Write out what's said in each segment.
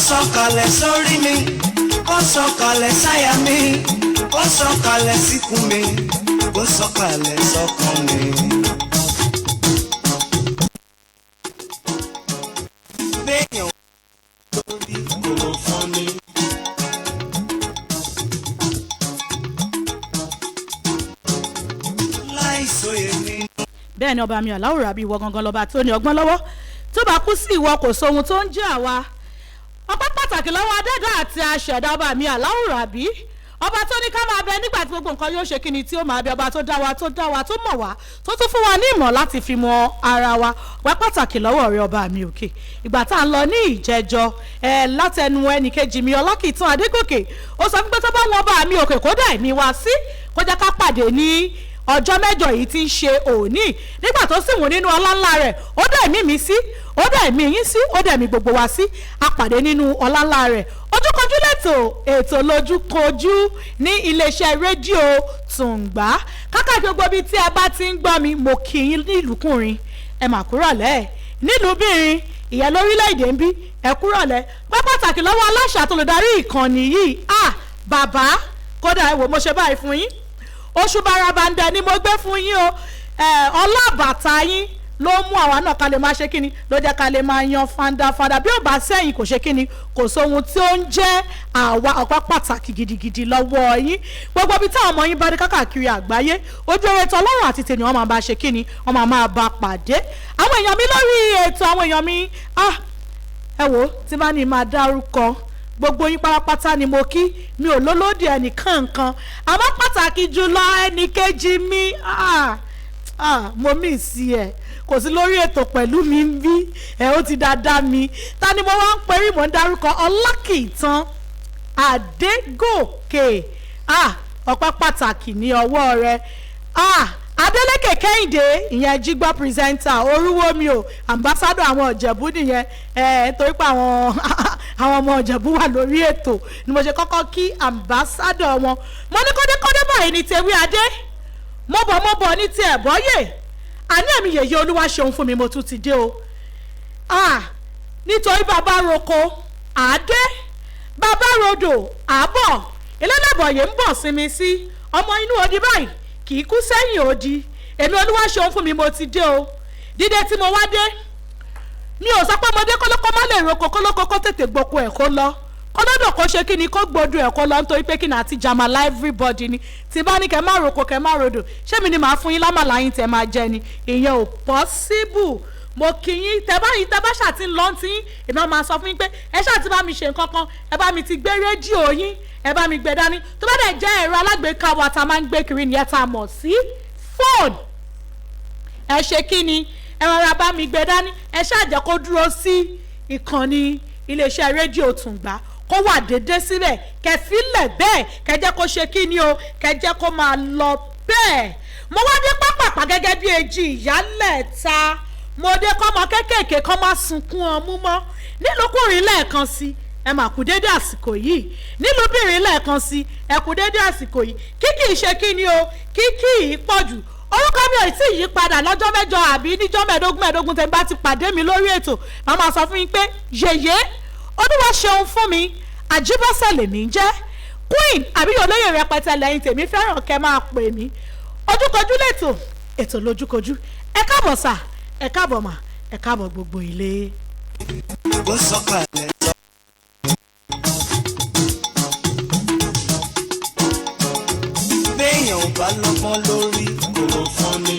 Sọ̀kalẹ̀ sórí mi, kó sọ̀kalẹ̀ sáyà mi, kó sọ̀kalẹ̀ síkùn mi, kó sọ̀kalẹ̀ sọ́kàn mi. Béèyàn lórí kò fún mi. Láìsòye nínú. Bẹ́ẹ̀ ni, ọba mi aláwòrán àbí ìwọ gangan lọ́ba tó ní ọgbọ́n lọ́wọ́. Tó bá kú sí ìwọ, kò sóhun tó ń jẹ́ àwa. Ọpẹ́ pàtàkì lọ́wọ́ adẹ́dá àti aṣẹ̀dá, ọba mi aláwòrán àbí, ọba tó ní ká máa bẹ nígbà tí gbogbo nǹkan yóò ṣe kíni tí ó máa bẹ, ọba tó dá wa, tó dá wa, tó mọ̀ wá, tó tún fún wa ní ìmọ̀ láti fi mọ ara wa. Ọpẹ́ pàtàkì lọ́wọ́ rẹ, ọba mi òkè. Ìgbà tá à ń lọ ní ìjẹjọ ẹ, látẹnu ẹnìkejì mi Ọlákìtàn Adégòkè, ó sọ fún pé tó bá wọn ọba mi òkè, kó dà ẹ̀mí wa sí, kó jẹ́ ká pàdé ní ọjọ́ 8 yìí tí ń ṣe òní. Nígbà tó sì wù nínú ọlá ńlá rẹ̀, ó dá ẹ̀mí mi sí, ó dá ẹ̀mí yín sí, ó dá ẹ̀mí gbogbo wa sí. A pàdé nínú ọlá ńlá rẹ̀. Ojúkojú lẹ́tọ̀, ètò lójúkojú ní iléeṣẹ́ rédíò Tùǹgbà kákàkiri gbogbo ibi tí ẹ bá ti ń gbọ́ mi. Mo kí yín nílùúkùnrin, ẹ mà kúrọ̀lẹ́, nílùúbìnrin, ìyẹn lórílẹ̀‐èdè ń bí, ẹ kúrọ̀lẹ́. Pẹ́ pàtàkì lọ́wọ́ aláṣẹ àtolùdarí ìkànnì yìí. Ah, bàbá, kódà ẹ wò, mo ṣe báyìí fún yín, oṣù barabanda ni mo gbé fún yín o. Ọlábàtà yín ló mú àwa náà ká lè máa ṣe kíni, ló jẹ́ ká lè máa yan fandafanda. Bí ó bá sẹ́yìn, kò ṣe kíni, kò sóhun tí ó ń jẹ́ àwa. Ọ̀pá pàtàkì gidigidi lọ́wọ́ yín. Gbogbo ibi táwọn ọmọ yín bá dé káàkiri àgbáyé, ojú eré tó Ọlọ́run àti tènìyàn, wọn máa bá ṣe kíni, wọn máa máa bá pàdé. Àwọn èèyàn mi lórí ètò, àwọn èèyàn mi, ah, ẹ wò, tí bá ní máa dárúkọ gbogbo yín pátápátá ni mo kí, mi ò lólódì ẹnìkankan, àmọ́ pàtàkì jùlọ ẹnì kejì mi, ah, ah, mo mí sí ẹ, kò sí lórí ètò pẹ̀lú mi ń bí ẹ, ó ti dáadáa mi. Ta ni mo wá ń perí? Mò ń dárúkọ Ọlákìtàn Adégòkè. Ah, ọpẹ́ pàtàkì ní ọwọ́ rẹ. Ah, Adeleke Kẹ́hìndé, ìyẹn jígbọ́ presenter orúwó mi o, ambassador àwọn Ìjẹ̀bú nìyẹn ẹ, torí pé àwọn ọmọ Ìjẹ̀bú wà lórí ètò ni mo ṣe kọ́kọ́ kí ambassador wọn. Mo ní kódékódé báyìí ní tewí adé, mo bọ̀, mo bọ̀ ní ti ẹ̀bọ́yè. Àní ẹ̀mí yèyé olúwa ṣeun fún mi, mo tún ti dé o. Ah, nítorí bàbá roko àádé, bàbá rodò àbọ̀, ẹlẹ́lẹ́bọ̀yé ń bọ̀ sinmi sí ọmọ inú odi báyìí, kì í kú sẹ́yìn odi. Èmi olúwa ṣeun fún mi, mo ti dé o. Dídé tí mo wá dé, mi ò sọ pé ọmọdé kólókó má lè roko, kólókó kó tètè gboko ẹ̀ kó lọ, kólódò kó ṣe kí ni, kó gbódò ẹ̀ kó lọ, nítorí pé kí ni, àti jàmàlà everybody ni. Tí bá ní kẹ́ má roko, kẹ́ má rodò, ṣé mi ni màá fún yín lámàlà yín tẹ́ máa jẹ ni? Ìyẹn ò possible. Mo kì í tẹ báyìí, tẹ bá ṣàti ń lọ tí èmi á máa sọ fún yín pé ẹ ṣáà ti bá mi ṣe nǹkan kan, ẹ bá mi ti gbé rédíò yín, ẹ bá mi gbé dání. Tó bá dẹ̀ jẹ́ ẹ̀rọ alágbèéká wa tá a máa ń gbé kiri nìyẹn, tá a mọ̀ sí fóònù, ẹ ṣe kí ni, ẹ rọra bá mi gbé dání. Ẹ ṣáà jẹ́ kó dúró sí ìkànnì iléeṣẹ́ rédíò Tùǹgbà, kó wà déédé síbẹ̀, kẹfílẹ̀ bẹ́ẹ̀, kẹjẹ́ kó ṣe kí ni o, kẹjẹ́ kó máa lọ bẹ́ẹ̀. Mo wá dé pápápá gẹ́gẹ́ bí èjì ìyálẹ̀ ta. Mo dé kọ́mọ kéékèèké kọ́ máa sunkún ọmú mọ́. Nílùkùnrin lẹ́ẹ̀kan sí, ẹ mà kú déédé àsìkò yìí. Nílùbìnrin lẹ́ẹ̀kan sí, ẹ kú déédé àsìkò yìí. Kíkì í ṣe kí ni o, kíkì í pọ̀ jù. Orúkọ mi ò tí ì yí padà. Lọ́jọ́ 8 àbí níjọ́ 15 15 tẹ́ bá ti pàdé mi lórí ètò, màá máa sọ fún yín pé yèyé olúwa ṣeun fún mi àjíbọ́sẹ̀ lèmi ń jẹ́, queen àbí olóyè rẹpẹtẹ lẹ́yìn tèmi fẹ́ràn kẹ́ máa pè mí. Ojúkojú lẹ́tọ̀, ètò lójúkojú. Ẹ káàbọ̀ sà, ẹ káàbọ̀ mà, ẹ káàbọ̀ gbogbo ilé. Kó sọ̀kalẹ̀ sọ. Béèyàn ò bá lọ́gbọ́n lórí, kò fún ni.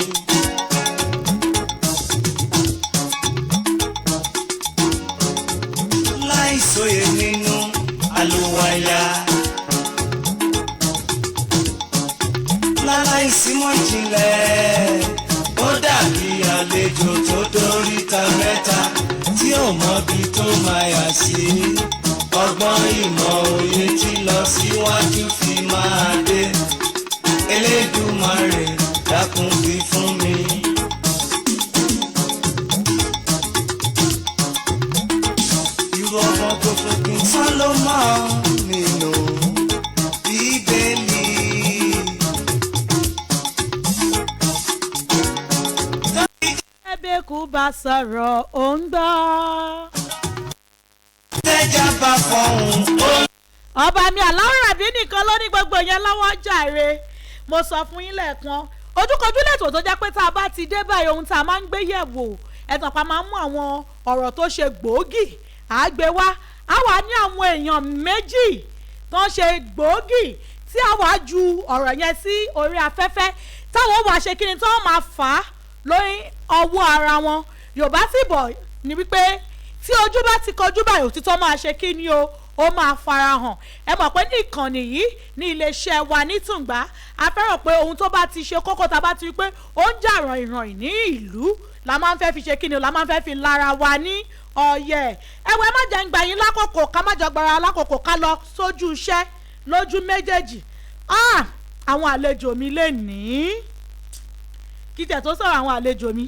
Láìsòye nínú àlùwàyà. Láláìsímọ̀ ìjìnlẹ̀, ó dàbí àlejò tó dóríta mẹ́ta tí ò mọbi tó máa yà sí. Ọgbọ́n ìmọ̀ òye tí lọ síwájú fi máa dé. Elédùmarè, dákun fi fún mi. Irú ọmọ tó fún kí n Sálọ́mọ̀ nínú Bíbélì. Ẹbí kú bá sọ̀rọ̀, ò ń gbọ́. Tẹ́jà Bẹ́jà bá fọ̀hún ó Ọba mi Aláwòrábí nìkan ló ní gbogbo yẹn lọ́wọ́ jàre. Mo sọ fún yín lẹ́ẹ̀kan, ojúkojú lẹ́tọ̀ tó jẹ́ pé tá a bá ti dé báyìí, ohun tá a máa ń gbé yẹ̀ wò, ẹ̀tàn pa máa ń mú àwọn ọ̀rọ̀ tó ṣe gbòógì àgbé wá. A wà ní àwọn èèyàn méjì tó ń ṣe gbòógì tí a wà ju ọ̀rọ̀ yẹn sí orí afẹ́fẹ́, táwọn wà ṣe kíni tí wọ́n máa fà á lórí ọwọ́ ara wọn. Yorùbá sì bọ̀ ní wípé tí ojú bá ti kọjú báyìí, òtítọ́ máa ṣe kí ni o, ó máa farahàn. Ẹ mọ̀ pé ní ìkànnì yìí, ní iléeṣẹ́ wa ní Tùngbà, a fẹ́ràn pé ohun tó bá ti ṣe kókó, tá a bá ti rí pé ó ń jà ràìnràìn ní ìlú, la máa ń fẹ́ fi ṣe kí ni o, la máa ń fẹ́ fi lára wa ní ọ̀yẹ̀. Ẹ̀wẹ̀, má jẹ́ ń gbà yín lákòókò, ká má jọ gbára lákòókò, ká lọ sójú iṣẹ́ lójú méjèèjì. Ah, àwọn àlejò mi lè ní kí tẹ̀ tó sọ̀rọ̀. Àwọn àlejò mi,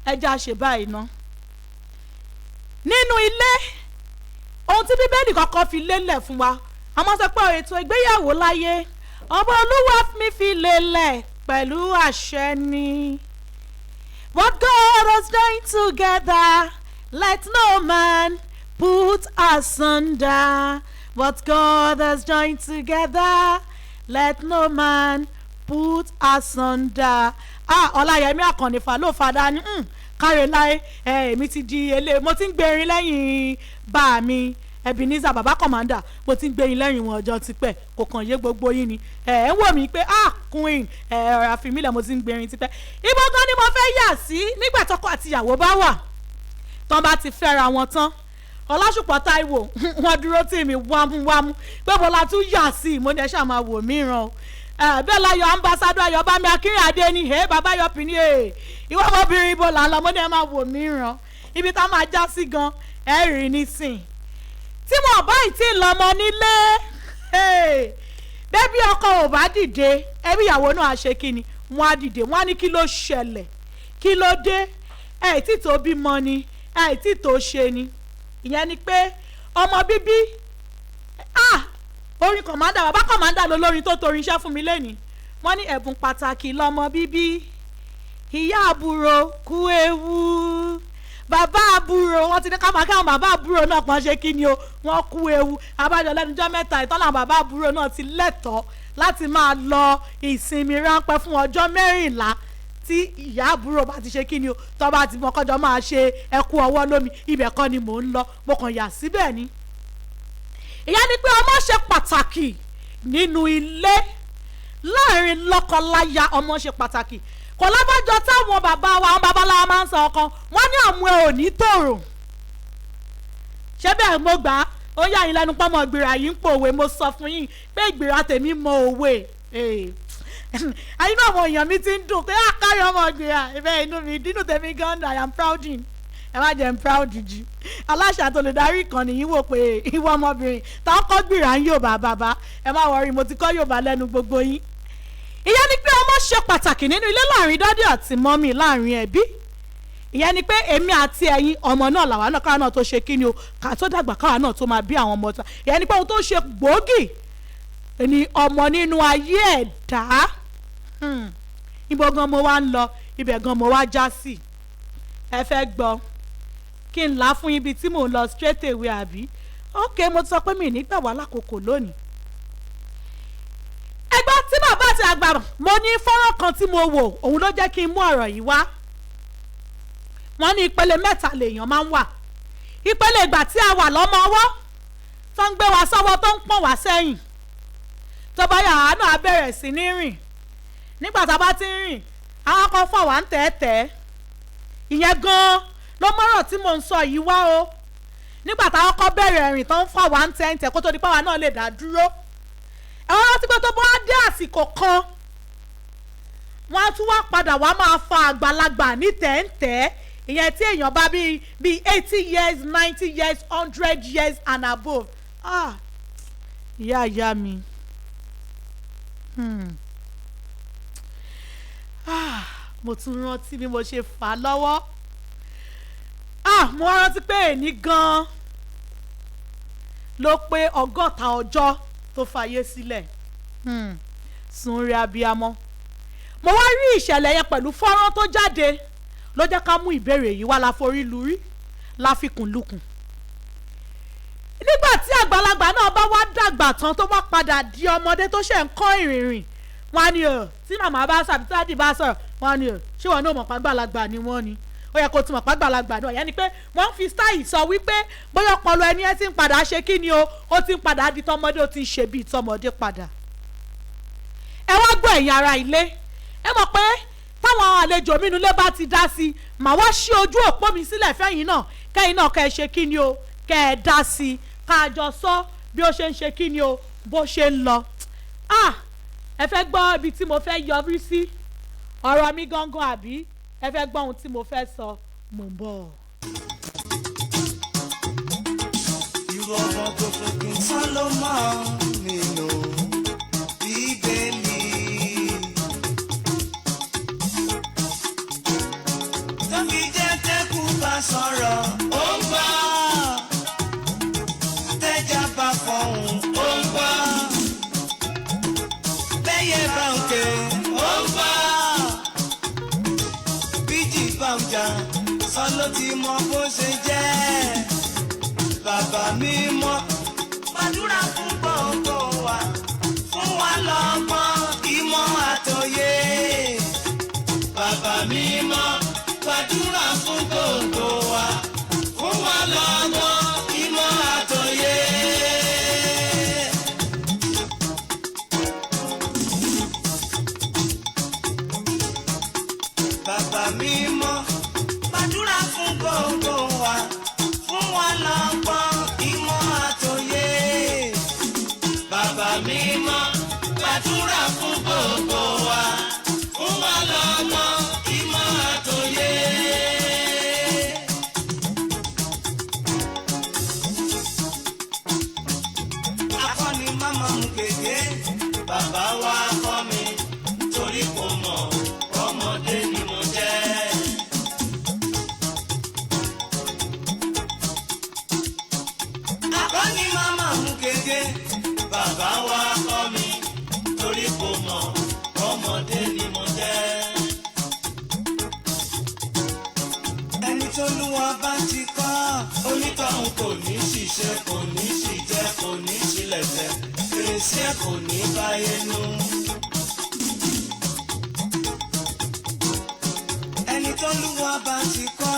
ẹ jẹ́ àṣẹ báyìí ná. Nínú ilé, ohun tí Bíbélì kọ́kọ́ fi lélẹ̀ fún wa, àmọ́ sọ pé ètò ìgbéyàwó láyé, ọba Olúwa mi fi lélẹ̀ pẹ̀lú àṣẹ ni. What God has joined together, let no man put asunder. What God has joined together, let no man put asunder. Ah, Ọláyẹmí Àkànní fà ló fàdá ní káre láé. Èmi ti di ele, mo ti ń gbèrin lẹ́yìn bá mi Ebenezer Baba Commander. Mo ti ń gbẹ̀yìn lẹ́yìn wọn ọjọ́ tipẹ́, kò kàn yé gbogbo yín ni. Ẹ ń wò mí pé, ah, queen ẹ ọ̀rọ̀ àfimílẹ̀, mo ti ń gbẹ̀yìn tipẹ́. Ibo gan ni mo fẹ́ yà sí? Nígbà tọkọ àti ìyàwó bá wà tán, bá ti fẹ́ra wọn tán, Ọlásùpọ̀ Táíwò, wọn dúró tì mí wámúwámú pé mo la tún yà sí i. Mo ní ẹ ṣáà máa wò mí ràn o. Bẹ́ẹ̀ láyọ̀ ambassador Ayọ̀bámi Akínrìnàdé ni ẹ bàbá yọpì ní ẹ ìwọ ọmọbìnrin, ibo là ń lọ? Mo ní ẹ máa wò mí ràn, ibi tá máa já sí gan ẹ rí nísìn tí wọn bá ì tí ì lọ́mọ nílé. Bẹ́bí ọkọ ò bá dìde, ẹbí ìyàwó náà á ṣe kí ni, wọ́n á dìde. Wọ́n á ní kí ló ṣẹlẹ̀, kí ló dé, ẹ̀ tí tó bímọ ni, ẹ̀ tí tó ṣe ni. Ìyẹn ni pé ọmọ bíbí, ah, orin Commander, Bàbá Commander lolórin tó torin iṣẹ́ fún mi lẹ́nìí. Wọ́n ní ẹ̀bùn pàtàkì lọ́mọ bíbí. Ìyá àbúrò kú ewu, bàbá àbúrò, wọ́n ti ní ká máa káwọn bàbá àbúrò náà pọ́n ṣe kí ni o, wọ́n kú ewu. Abájọ lẹ́nujọ́ mẹ́ta ìtọ́lá, bàbá àbúrò náà ti lẹ́tọ̀ọ́ láti máa lọ ìsinmi ráńpẹ́ fún ọjọ́ 14 tí ìyá àbúrò bá ti ṣe kí ni o, tó bá ti mọ kọjọ máa ṣe ẹkú ọwọ́ lómi. Ibẹ̀ kọ́ ni mò ń lọ, mo kàn yà síbẹ̀ ni. Ìyá ni pé ọmọ ṣe pàtàkì nínú ilé láàrin lọ́kọ-láya. Ọmọ ṣe pàtàkì. Kò lábàjọ táwọn bàbá wa, àwọn babaláwa máa ń sọ ọkàn wọn ní àmú ẹ ò ní tòrò. Ṣé bẹ́ẹ̀ mo gbà á? Ó yà yín lẹ́nu pọ́nmọ́ ìgbìrà yìí ń pòwe. Mo sọ fún yín pé ìgbìrà tèmi mọ òwe. Inú àwọn èèyàn mi ti ń dùn pé àkárí ọmọ ìgbìrà ìfẹ́. Inú mi dínú tèmi gan, I am proud in ẹ má jẹ́ n proud jù. Aláṣà tó lè darí ìkànnì yìí wò pé ìwọ ọmọbìnrin táwọn kọ́ gbìrà ń Yorùbá. Bàbá, ẹ má worry, mo ti kọ́ Yorùbá lẹ́nu gbogbo yín. Ìyẹn ni pé ọmọ ṣe pàtàkì nínú ilé láàrin daddy àti mummy, láàrin ẹbí. Ìyẹn ni pé èmi àti ẹ̀yin, ọmọ náà làwa náà, káwa náà tó ṣe kíni o, ká tó dàgbà, káwa náà tó máa bí àwọn ọmọ tó. Ìyẹn ni pé ohun tó ṣe gbòógì ni ọmọ nínú ayé ẹ̀dá. Ibo gan mo wá ń lọ? Ibẹ̀ gan mo wá já sí. Ẹ fẹ́ gbọ́ kí n là á fún ibi tí mò ń lọ straight away, àbí? Ok, mo ti sọ pé mi ì ní gbà wá lákòókò lónìí. Ẹgbẹ́ tí bàbá àti àgbà, mo ní fọ́nrán kan tí mo wò, òun ló jẹ́ kí n mú ọ̀rọ̀ yìí wá. Wọ́n ní ìpele mẹ́ta lèèyàn máa ń wà. Ìpele ìgbà tí a wà lọ́mọ ọwọ́, tó ń gbé wa sọ́wọ́, tó ń pọ̀n wá sẹ́yìn, tó bá yà á náà á bẹ̀rẹ̀ sí ní rìn. Nígbà tá a bá ti ń rìn, àwọn kan fọ̀ wá ń tẹ̀ẹ̀tẹ̀. Ìyẹn gan-an ló mọ́rọ̀ tí mò ń sọ yìí wá o. Nígbà táwọn kọ́ bẹ̀rẹ̀ rìn, tó ń fọ̀ wá ń tẹ̀ẹ̀tẹ̀, kó tó di pàwọn náà lè dá dúró. Ẹ̀wọ̀n rántí pé tó bá dé àsìkò kan, wọ́n á tún wá padà wá máa fa àgbàlagbà ní tẹ̀ẹ̀tẹ̀. Ìyẹn tí èèyàn bá bíi 80 years, 90 years, 100 years and above. Ah, ìyá ìyá mi. Ah, mo tún rántí bí mo ṣe fà á lọ́wọ́. Ah, mo wá rántí pé èní gan-an ló pé 60 ọjọ́ tó fàyè sílẹ̀. Sunre abiyamọ. Mo wá rí ìṣẹ̀lẹ̀ yẹn pẹ̀lú fọ́nrán tó jáde, ló jẹ́ ká mú ìbéèrè yìí wá. La forí lurí, la fi kùn lukùn. Nígbà Nígbà tí àgbàlagbà náà bá wá dàgbà tán, tó bá padà di ọmọdé tó ṣẹ̀ ń kọ́ ìrìnrìn, wọn á ní ọ tí màmá bá sọ àbí tí bá sọ̀rọ̀, wọn á ní ọ, ṣé wọn náà mọ̀ pàgbàlagbà ni wọ́n ni? Ó yẹ kó ti mọ̀ pàgbàlagbà náà. Yẹn ni pé wọ́n fi style sọ wípé bóyá ọpọlọ ẹni ẹ ti ń padà ṣe kí ni o, ó ti ń padà di tọmọdé, ó ti ń ṣe bíi tọmọdé padà. Ẹ wá gbọ́, ẹ̀yin ará ilé, ẹ mọ̀ pé táwọn àlejò mi nulẹ̀ bá ti dá sí i, màá wá ṣí ojú òpó mi sílẹ̀ fẹ́yìn náà, kẹ́yìn náà kẹ́ ẹ ṣe kí ni o, kẹ́ ẹ dá sí i, ká jọ sọ bí ó ṣe ń ṣe kí ni o, bó ṣe ń lọ. Ah, ẹ fẹ́ gbọ́ ibi tí mo fẹ́ yọrí sí ọ̀rọ̀ mi gangan, àbí ẹ fẹ́ gbọ́ ohun tí mo fẹ́ sọ? Mò ń bọ̀. Irú ọmọ tó fún kí n Solomon nínú Bíbélì. Tó fi jẹ́ tẹ́kù bá sọ̀rọ̀, ó ń gbọ́. Tẹ́jà bá fọ̀hún, ó ń gbọ́. Bẹ́yẹ bá ń ké, ó ń gbọ́. Bíjì bá ń jà, sọ ló ti mọ bó ṣe jẹ́. Bàbá mi mọ́. Gbàdúrà fún gbogbo wa, fún wa lọ́gbọ́n ìmọ̀ àtòyé. Bàbá mi mọ́. Gbàdúrà fún gbogbo wa, fún wa lọ́gbọ́n ìmọ̀ àtòyé. Bàbá mi mọ́. Gbàdúrà fún gbogbo wa, fún wa lọ́gbọ́n ìmọ̀ àtòyé. Bàbá mi mọ́. Gbàdúrà fún gbogbo wa, fún wa lọ́gbọ́n ìmọ̀ àtòyé. Akọni máma mú kéke, bàbá wa kọ́ mi, torí kò mọ̀ ọmọdé ni mo jẹ́. Akọni máma mú kéke, bàbá wa kọ́ mi, torí kò mọ̀ ọmọdé ni mo jẹ́. Ẹni tó lúwa bá ti kọ́, onítọ̀hún kò ní ṣiṣẹ́, kò ní ṣìjẹ́, kò ní ṣílẹ̀tẹ̀, fèrèsé ẹ̀ kò ní báyé nú. Ẹni tó lúwa bá ti kọ́,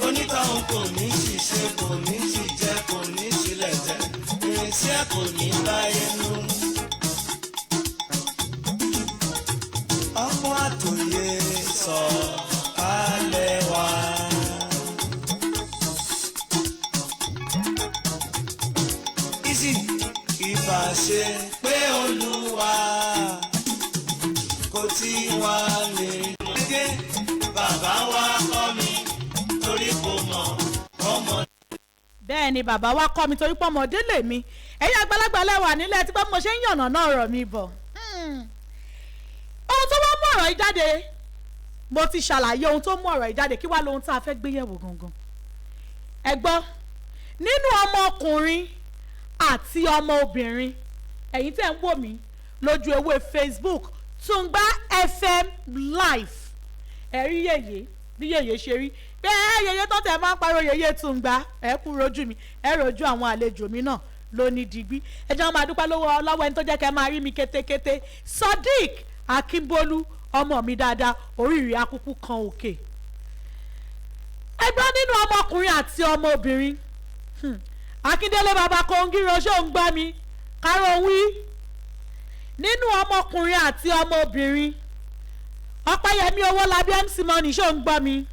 onítọ̀hún kò ní ṣiṣẹ́, kò ní ṣìjẹ́, kò ní ṣílẹ̀tẹ̀, fèrèsé ẹ̀ kò ní báyé nú. Ọgbọ́n àtòyè sọ kálẹ̀ wá. Easy. Ìbá ṣe pé Olúwa kò tí wá lè gé, bàbá wa kọ́ mi, torí kò mọ̀ ọmọ. Bẹ́ẹ̀ ni, bàbá wa kọ́ mi torí pé ọmọdé lèmi. Ẹ̀yin àgbàlagbà lẹ́wà nílẹ̀ tí pé mo ṣe ń yànnà náà ọ̀rọ̀ mi bọ̀. Ohun tó wá mú ọ̀rọ̀ yìí jáde, mo ti ṣàlàyé ohun tó mú ọ̀rọ̀ yìí jáde. Kí wá lohun tá a fẹ́ gbé yẹ̀wò gangan? Ẹ gbọ́, nínú ọmọkùnrin àti ọmọ obìnrin, ẹ̀yin tẹ́ ń wò mí lójú ewé Facebook Tungba FM Live, ẹ̀rí yèyé bí yèyé ṣe rí pé ẹ yèyé tó tẹ̀ máa ń pariwo yèyé Tungba, ẹ kú rojú mi, ẹ rojú àwọn àlejò mi náà lóní digbí. Ẹ jẹ́ wọn máa dúpẹ́ lọ́wọ́ lọ́wọ́ ẹni tó jẹ́ kẹ́ máa rí mi kétékété, Sodiq Akínbólú, ọmọ mi dáadáa, oríire akúkú kan òkè. Ẹgbẹ́ nínú ọmọkùnrin àti ọmọbìnrin, Akíndélé bàbá kòǹgìrò, ṣó ń gbọ́ mi káró wí? Nínú ọmọkùnrin àti ọmọbìnrin, Ọpẹ́yẹmí Owólabí, MC Money, ṣó ń gbọ́ mi?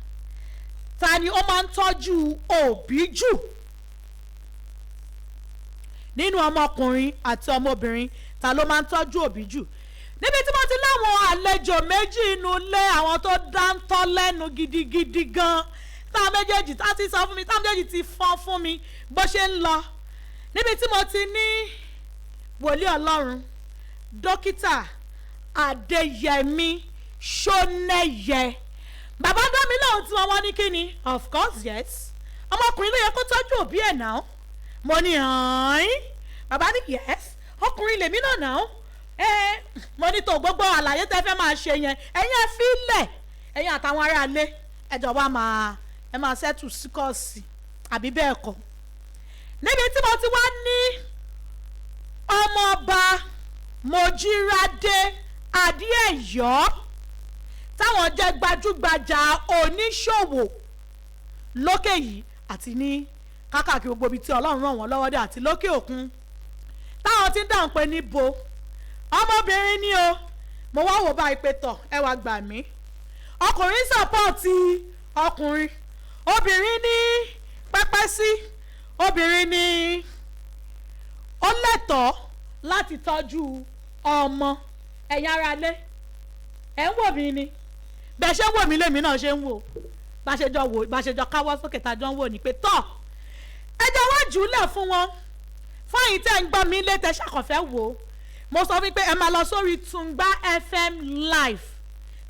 Ta ni ó máa ń tọ́jú òbí jù nínú ọmọkùnrin àti ọmọbìnrin? Ta ló máa ń tọ́jú òbí jù? Níbi tí wọ́n ti láwọn àlejò méjì inú ilé, àwọn tó dáńtọ́ lẹ́nu gidigidi gan, táwọn méjèèjì tá ti sọ fún mi, táwọn méjèèjì ti fọ́n fún mi bó ṣe ń lọ, níbi tí mo ti ní wòlíì Ọlọ́run, Dókítà Adéyẹmí Ṣónẹ́yẹ. Bàbá dá mi lóhùn tí wọ́n wọ́n ní kí ni, of course yes, ọmọkùnrin ló yẹ kó tọ́jú òbí ẹ̀ náà. Mo ní hàn. Bàbá ní yes, ọkùnrin lèmi náà náà. Ẹ mo ní tó gbogbo àlàyé tẹ́ fẹ́ máa ṣe yẹn, ẹ̀yin ẹ fi lẹ̀, ẹ̀yin àtàwọn aráalé ẹjọ́ wa máa ẹ máa ṣẹ́tù síkọ́ọ̀sì, àbí bẹ́ẹ̀ kọ́? Níbi tí mo ti wá ní ọmọọba Mojírádé Adéẹ̀yọ́ táwọn jẹ́ gbajúgbajà oníṣòwò lókè yìí àti ní kákàkiri gbogbo ibi tí Ọlọ́run ràn wọ́n lọ́wọ́ dé àti lókè òkun, táwọn ti ń dáhùn pé níbo ọmọbìnrin ni o. Mo wá wò báyìí pé tọ̀, ẹ wá gbà mí, ọkùnrin support ọkùnrin, obìnrin ní pẹ́pẹ́ sí obìnrin ní ó lẹ́tọ̀ọ́ láti tọ́jú ọmọ. Ẹ̀yin ará ilé, ẹ̀ ń wò mí ni, bẹ́ẹ̀ ṣe ń wò mí lèmi náà ṣe ń wò, bá ṣe jọ wò, bá ṣe jọ káwọ́ sókè tá a jọ ń wò ní pé tọ̀, ẹ jẹ́ wá jùúlẹ̀ fún wọn. Fún ẹ̀yin tẹ́ ń gbọ́ mi lé tẹ́ ṣàkànfẹ́ wò ó, mo sọ fún yín pé ẹ máa lọ sórí Tungba FM Live.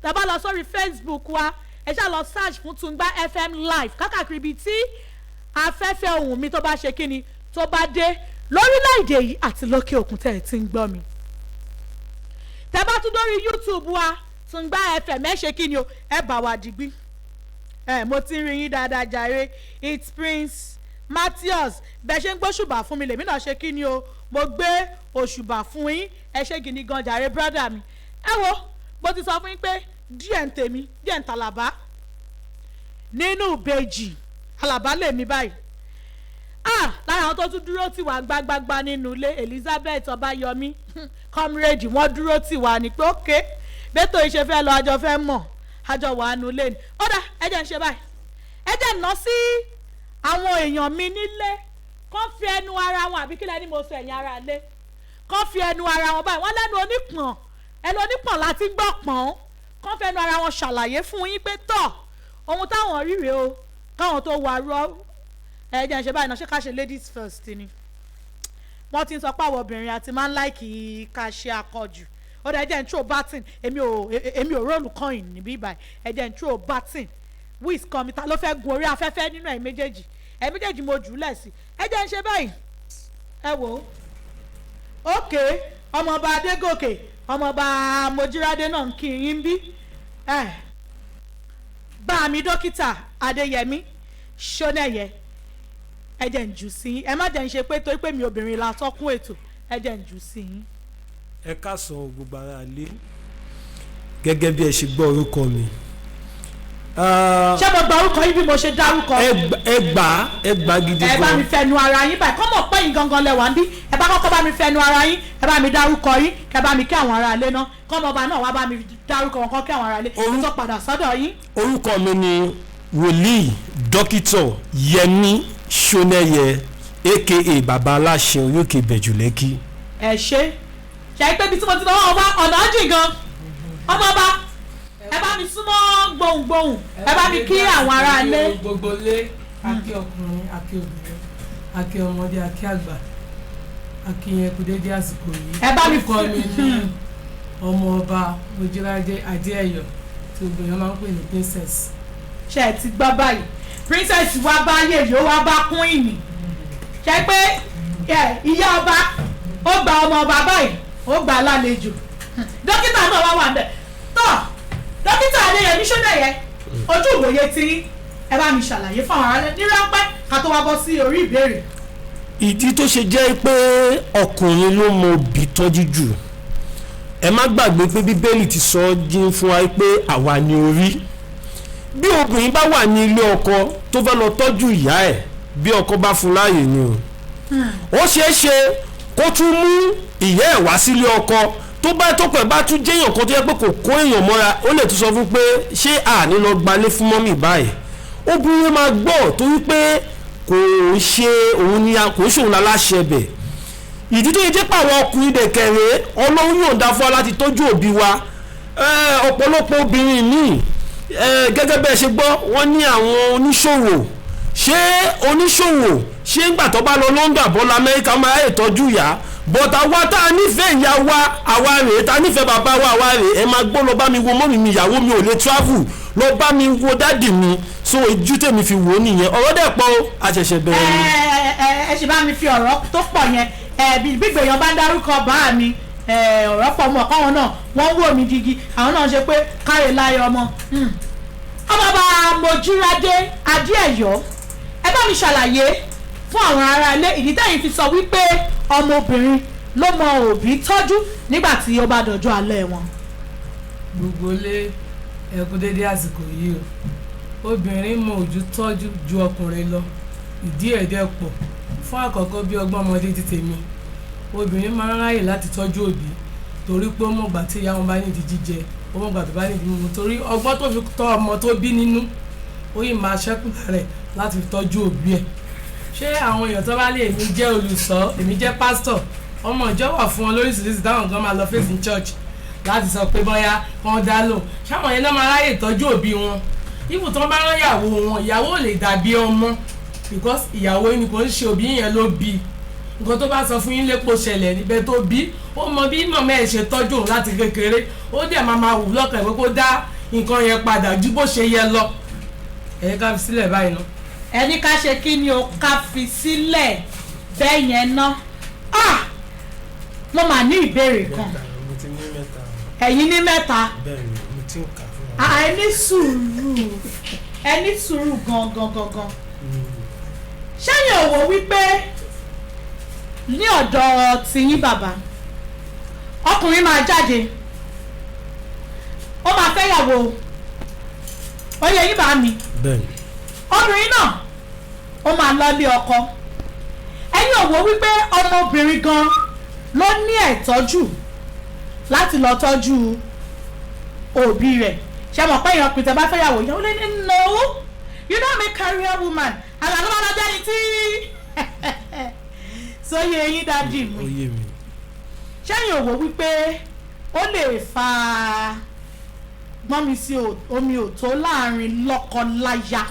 Tẹ́ bá lọ sórí Facebook wa, ẹ ṣáà lọ search fún Tungba FM Live kákàkiri ibi tí afẹ́fẹ́ ohùn mi tó bá ṣe kíni tó bá dé lórílẹ̀‐èdè yìí àti lókè òkun tẹ́ ẹ ti ń gbọ́ mi. Tẹ́ bá tún dórí YouTube wa, Tungba FM, ẹ ṣe kíni o, ẹ bá wa digbí. Ẹ mo ti ń rí yín dáadáa jàre. It's Prince Matthias. Bẹ́ẹ̀ ṣe ń gbóṣùbà fún mi lèmi náà ṣe kíni o, mo gbé òṣùbà fún yín. Ẹ ṣe gidi gan jàre, brother mi. Ẹ wo, mo ti sọ fún yín pé díẹ̀ ń tèmi, díẹ̀ ń tàlàbá nínú ìbejì, Àlàbá lèmi báyìí. Ah, lára àwọn tó tún dúró tì wá gbágbágbá nínú ilé, Elizabeth Ọbáyọmí, comrade, wọ́n dúró tì wá ní pé ókè bẹ́tò ìṣe fẹ́ lọ, àjọ fẹ́ mọ̀, àjọ wà nù lé ní. Ó dà, ẹ jẹ́ ń ṣe báyìí, ẹ jẹ́ ń ná sí àwọn èèyàn mi nílé kán fi ẹnu ara wọn, àbí kílẹ̀ ni mo sọ, ẹ̀yìn ara lé kán fi ẹnu ara wọn báyìí. Wọ́n lẹ́nu onípọ̀n, ẹnu onípọ̀n láti gbọ́ pọ̀n. Kán fi ẹnu ara wọn ṣàlàyé fún yín pé tọ̀, ohun táwọn rí rèé o, káwọn tó wà rọ. Ẹ jẹ́ ń ṣe báyìí náà, ṣé ká ṣe ladies first ni? Wọ́n ti ń sọ pé àwọn obìnrin àti máa ń like ká ṣe akọjù. Ó dẹ̀, ẹ jẹ́ ń throw baton. Èmi ò roll coin níbí báyìí. Ẹ jẹ́ ń throw baton. Who is coming? Ta ló fẹ́ gun orí afẹ́fẹ́ nínú ẹ̀ méjèèjì? Ẹ̀ méjèèjì mo jù ú lẹ̀ sí. Ẹ jẹ́ ń ṣe báyìí, ẹ wò ó. Ok, ọmọọba Adégòkè, ọmọọba Mojírádé náà ń kí yín bí ẹ bá mi. Dókítà Adéyẹmí Ṣónẹyẹ, ẹ jẹ́ ń jù sí yín. Ẹ má jẹ́ ń ṣe pé torí pé mi obìnrin la tọ́kún ètò. Ẹ jẹ́ ń jù sí yín. Ẹ káàsán gbogbo ara lé. Gẹ́gẹ́ bí ẹ ṣe gbọ́ orúkọ mi. Ah, Ṣé mo gba orúkọ yín bí mo ṣe dárúkọ? Ẹ gbà, ẹ gbà gidi Ẹ bá mi gan. fẹnu ara yín báyìí, kọ́ mọ̀ pé yín gangan lẹ wà ń bí. Ẹ bá kọ́kọ́ bá mi fẹnu ara yín, ẹ bá mi dárúkọ yín, kẹ bá mi kí àwọn ará ilé náà, kọ́ ọmọọba náà wá bá mi dárúkọ wọn, kọ́ kí àwọn ará ilé tó padà sọ́dọ̀ yín. Orúkọ mi ni Wòlíì Dókítà Yẹmí Ṣónẹ́yẹ, aka Baba Aláṣẹ Orókè Ìbẹ̀jú Lẹ́kì. Ẹ ṣe ṣe pé ibi tí mo ti lọ́wọ́ ọba ọ̀nà jìn gan. Ọmọọba, ẹ bá mi súnmọ́ gbohùngbohùn, ẹ bá mi kí àwọn ará ilé. Gbogbo lé, akí ọkùnrin, akí obìnrin, akí ọmọdé, akí àgbà, akí yẹn kú dédé àsìkò yìí. Ẹ bá mi Orúkọ mi ní Ọmọọba Mojírádé Adéẹyọ, tí gbogbo èèyàn máa ń pè ní Princess. Ṣe ẹ ti gbọ́ báyìí? Princess wa bá yèyé, ó wá bá queen. Ṣe pé ẹ, ìyá ọba ó gba ọmọ ọba báyìí, ó gbà á lálejò. Dókítà náà wá wà bẹ́ẹ̀ tọ́. Dókítà Adéyẹmí Ṣónẹyẹ, ojú ìwòye tí ẹ bá mi ṣàlàyé fún àwọn aráàlú ní ráńpẹ́ ká tó wá bọ́ sí orí ìbéèrè. Ìdí tó ṣe jẹ́ pé ọkùnrin ló mọ òbí tọ́jú jù, ẹ má gbàgbé pé Bíbélì ti sọ ọ́ dín fún wa pé àwa ni orí. Bí obìnrin bá wà ní ilé ọkọ tó fẹ́ lọ tọ́jú ìyá ẹ̀, bí ọkọ bá fún láàyè ni o, ó ṣeé ṣe kó tún mú ìyá ẹ̀ wá sílé ọkọ. Tó bá tó pẹ̀ bá tún jẹ́yàn kan tó yẹ pé kò kó èèyàn mọ́ra, ó lè tún sọ fún pé ṣé àní lọ gbalé fún mummy báyìí. Obìnrin máa gbọ́ torí pé kò ń ṣe òun ni, kò ń ṣòun láláṣẹ bẹ̀. Ìdí tó yẹ jẹ́ pé àwọn ọkùnrin dẹ̀kẹ̀rẹ̀, Ọlọ́run yọ̀ǹda fún wa láti tọ́jú òbí wa. Ọ̀pọ̀lọpọ̀ obìnrin míì, gẹ́gẹ́ bẹ́ẹ̀ ṣe gbọ́, wọ́n ní àwọn oníṣòwò, ṣé oníṣòwò ṣé ńgbà tó bá lọ London àbọ̀ lọ Amẹ́ríkà máa yẹ tọ́jú ìyá? But àwa tá a nífẹ̀ẹ́ ìyá wa, àwa rèé. Tá a nífẹ̀ẹ́ bàbá wa, àwa rèé. Ẹ máa gbọ́, "Lọ bá mi wo mummy mi, ìyàwó mi ò lè travel, lọ bá mi wo daddy mi." So ojú tèmi fi wò ó nìyẹn. Ọ̀rọ̀ dẹ̀ pọ̀ o, a ṣẹ̀ṣẹ̀ bẹ̀rẹ̀ ni. Ẹ ẹ ṣe bá mi fi ọ̀rọ̀ tó pọ̀ yẹn ẹ bí gbígbèyàn bá ń dárúkọ bá mi ẹ, ọ̀rọ̀ pọ̀ mọ́ káwọn náà wọ́n ń wò mí digi, àwọn náà ṣe pé káre láyé ọmọ. Ọmọọba Mojírádé Adéẹ̀yọ́, ẹ bá mi ṣàlàyé. fún àwọn ará ilé ìdí tẹ̀yin fi sọ wípé ọmọbìnrin ló mọ òbí tọ́jú nígbà tí ó bá dọjọ́ alẹ́ wọn. Gbogbo lé, ẹ kú dédé àsìkò yìí o. Obìnrin mọ ojú tọ́jú ju ọkùnrin lọ. Ìdí ẹ̀ dẹ̀ pọ̀. Fún àkọ́kọ́, bí ọgbọ́n ọmọdé ti tèmi, obìnrin máa ń ráyè láti tọ́jú òbí torí pé ó mọ̀gbà tí ìyá wọn bá nídìí jíjẹ, ó mọ̀gbà tó bá nídìí mímu, torí ọgbọ́n tó fi tọ́ ọmọ tó bí nínú, ó yìí máa ṣẹ́kù lára ẹ̀ láti fi tọ́jú òbí ẹ̀. Ṣé àwọn èèyàn tó bá lé, èmi jẹ́ olùsọ, èmi jẹ́ pásítọ̀, ọmọ ìjọ wà fún wọn lóríṣiríṣi táwọn kan máa lọ face in church láti sọ pé bóyá wọn dá lò, ṣáwọn yẹn náà máa ráyè tọ́jú òbí wọn? Ibù tó ń bá rán ìyàwó wọn, ìyàwó ò lè dàbí ọmọ because ìyàwó yìí ni, kò ń ṣe òbí yẹn ló bí. Nǹkan tó bá sọ fún yín lépo ṣẹlẹ̀ níbẹ̀ tó bí, ó mọ bí màmá ẹ̀ ṣe tọ́jú òun láti kékeré, ó dẹ̀ máa máa wù lọ́kàn ìwé kó dá nǹkan yẹn padà ju bó ṣe yẹ lọ. Ẹ̀yẹ ká fi sílẹ̀ báyìí ná. Ẹni ká ṣe kí ni o? Ká fi sílẹ̀ bẹ́ẹ̀ yẹn ná. Ah, mo mà ní ìbéèrè kan. Mẹ́ta, mo ti ní mẹ́ta. Ẹ̀yin ní mẹ́ta? Bẹ́ẹ̀ ni, mo ti ń kà fún wa. Ah, ẹ ní sùúrù, ẹ ní sùúrù gangan gangan. Ṣẹ́yìn ò wò wípé ní ọ̀dọ̀ tìyín, bàbá, ọkùnrin máa jáde, ó máa fẹ́yàwó, ó yẹ yín bá mi? Bẹ́ẹ̀ ni. Obìnrin náà, ó máa lọ lé ọkọ. Ẹ̀yin ò wò wípé ọmọbìnrin gan ló ní ẹ̀tọ́ jù láti lọ tọ́jú òbí rẹ̀? Ṣe mọ̀ pé èèyàn pìtẹ́ bá fẹ́yàwó yẹn, ó lé ní, "No, you know me, career woman." Àgbà tó bá lọ jẹ́ni tí sóye eyín dájú Ó mi. yé mi. Ṣẹ́yìn ò wò wípé ó lè fa gbọ́n mi sí omi ò tó láàrin lọ́kọ-láya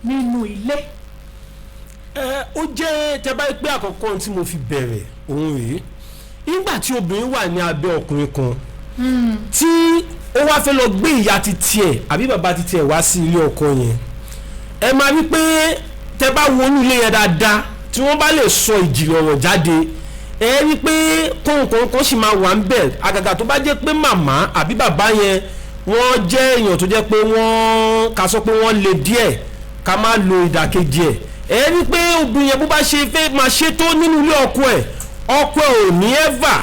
nínú ilé? Ẹ ó jẹ́ tẹ́ bá pé àkọ́kọ́ ohun tí mo fi bẹ̀rẹ̀ òun rèé: nígbà tí obìnrin wà ní abẹ́ ọkùnrin kan tí ó wá fẹ́ lọ gbé ìyá ti tiẹ̀ àbí bàbá ti tiẹ̀ wá sí ilé ọkọ yẹn, ẹ máa rí pé tẹ́ bá wo inú ilé yẹn dáadáa, tí wọ́n bá lè sọ ìjìnlẹ̀ ọ̀rọ̀ jáde, ẹ rí pé kóńkóńkó sì máa wà ń bẹ̀, àgàgà tó bá jẹ́ pé màmá àbí bàbá yẹn, wọ́n jẹ́ èèyàn tó jẹ́ pé wọ́n ká sọ pé wọ́n le díẹ̀, ká má lo ìdàkejì ẹ̀. Ẹ rí pé obìnrin yẹn, bó bá ṣe fẹ́ máa ṣe tó nínú ilé ọkọ ẹ̀, ọkọ ẹ̀ ò ní ever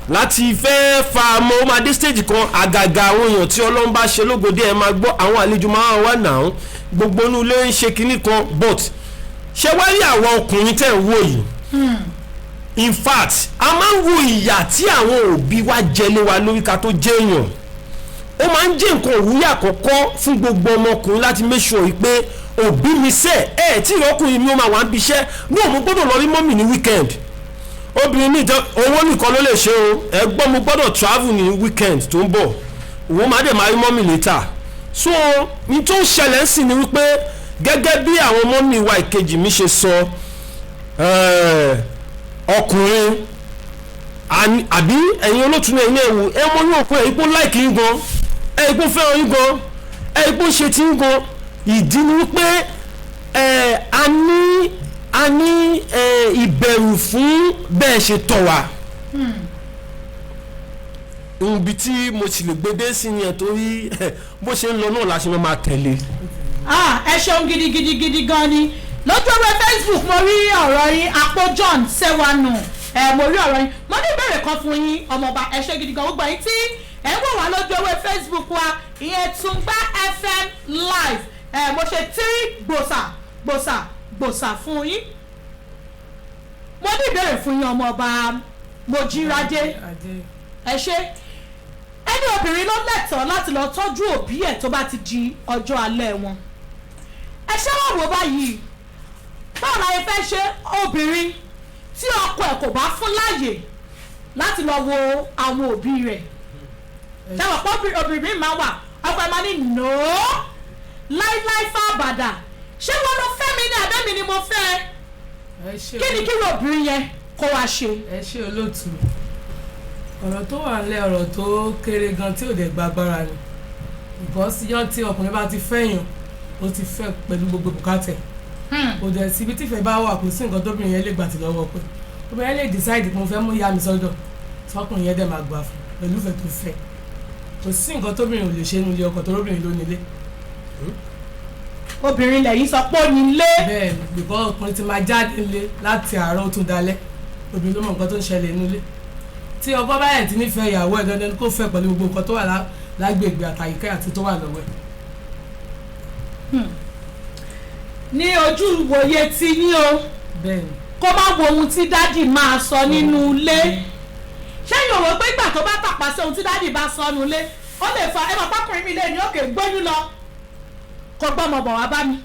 láti fẹ́ fa ọmọ. Ó máa dé stage kan, àgàgà àwọn èèyàn tí Ọlọ́run bá ṣe lógode, ẹ máa gbọ́ àwọn àlejò máa wà náà, gbogbo inú ilé ń ṣe kinní kan. But ṣé wá rí àwọn ọkùnrin tẹ̀ ń wò yìí, in fact, a máa ń wo ìyà tí àwọn òbí wa jẹ lé wa lórí ká tó jẹ́ èèyàn. Ó máa ń jẹ́ nǹkan òwúrí àkọ́kọ́ fún gbogbo ọmọkùnrin láti make sure yìí pé òbí mi sẹ́ ẹ̀ tí ìrọ́kùnrin mi ó máa wà ń bíṣẹ́ ní òun gbọ́dọ̀ lọ rí mummy ní weekend. Obìnrin mi jẹ́ owó nìkan ló lè ṣe o. Ẹ gbọ́, mo gbọ́dọ̀ travel ní weekend tó ń bọ̀, òun máa dẹ̀ máa rí mummy later. So ní tó ń ṣẹlẹ̀ ń sìn ni wípé, gẹ́gẹ́ bí àwọn mummy wa ìkejì mi ṣe sọ, ọkùnrin àbí ẹ̀yin olótùú náà, ẹ̀yin náà wò, ẹ mọ yóò pé ẹ̀yin kó like yín gan, ẹ̀yin kó fẹ́ràn yín gan, ẹ̀yin kó ṣe tí yín gan. Ìdí ni wípé ẹ̀ a ní ìbẹ̀rù fún bẹ́ẹ̀ ṣe tọ̀ wá. Ibi tí mo sì lè gbé dé sí ni ẹ̀, torí bó ṣe ń lọ náà la ṣe máa tẹ̀lé. Ah, ẹ ṣeun gidigidi gidi gan ni. Lójú ọwọ́ Facebook, mo rí ọ̀rọ̀ yín, Àpò John Sewanu, ẹ mo rí ọ̀rọ̀ yín. Mo ní ìbéèrè kan fún yín, ọmọọba. Ẹ ṣe gidi gan. Gbogbo yín tí ẹ ń wò wá lójú ọwọ́ Facebook wa, ìyẹn Tungba FM Live, ẹ mo ṣe tí gbòsà gbòsà gbòsà fún yín. Mo ní ìbéèrè fún yín, ọmọọba Mojírádé. Adé. Ẹ ṣe. Ẹni obìnrin ló lẹ́tọ̀ọ́ láti lọ tọ́jú òbí ẹ̀ tó bá ti di ọjọ́ alẹ́ wọn. Ẹ ṣé, wọ́n wò báyìí, báwo la ṣe fẹ́ ṣe obìnrin tí ọkọ ẹ̀ kò bá fún láàyè láti lọ wo àwọn òbí rẹ̀? Ṣé wọ́n pọ́ obìnrin mi máa wà, ọkọ ẹ̀ máa ní nòó láíláí fábàdà, ṣé wọ́n ló fẹ́ mi ní abẹ́ mi ni mo fẹ́ ẹ? Ẹ ṣe. Kí ni kí ló obìnrin yẹn kó wá ṣe? Ẹ ṣe, olóòtú. Ọ̀rọ̀ tó wà nílẹ̀, ọ̀rọ̀ tó kéré gan tí ò dẹ̀ gba agbára ni, because yán tí ọkùnrin bá ti fẹ́yàn, ó ti fẹ́ pẹ̀lú gbogbo bùkátẹ̀. Kò dẹ̀ síbi tífẹ̀ bá wà, kò sí nǹkan tóbìnrin yẹn lè gbà tí lọ́wọ́ pé obìnrin yẹn lè decide pé mo fẹ́ mú ìyá mi sọ́dọ̀, sọ́kùnrin yẹn dẹ̀ máa gbà fún pẹ̀lú ìfẹ́ tó fẹ́. Kò sí nǹkan tóbìnrin ò lè ṣe nílé ọkọ tó róbìnrin ló nílé. Obìnrin lẹ́yìn sọ pé ó ní ilé. Bẹ́ẹ̀ ni, because ọkùnrin ti máa jáde nílé láti àárọ̀ ó tún dalẹ́, obìnrin ló mọ nǹkan tó ń ṣẹlẹ̀ nílé. Tí ọkọ bá yẹn ti nífẹ̀ẹ́ ìyàwó ẹ̀, dandan ni kó fẹ́ pẹ̀lú gbogbo nǹkan tó wà lágbègbè àtàyíká àti tó wà lọ́wọ́ ẹ̀. Ní ojú ìwòye ti yín o, Bẹ́ẹ̀ ni. kó má wo ohun tí daddy máa sọ nínú ilé. Ṣẹ́yìn òwò pé ìgbà tó bá tàpá sí ohun tí daddy bá sọ nínú ilé, ó lè fa ẹ mọ̀ pákùnrin mi lè ní òkè gbóyún lọ, kò gbọ́mọ bọ̀ wá bá mi.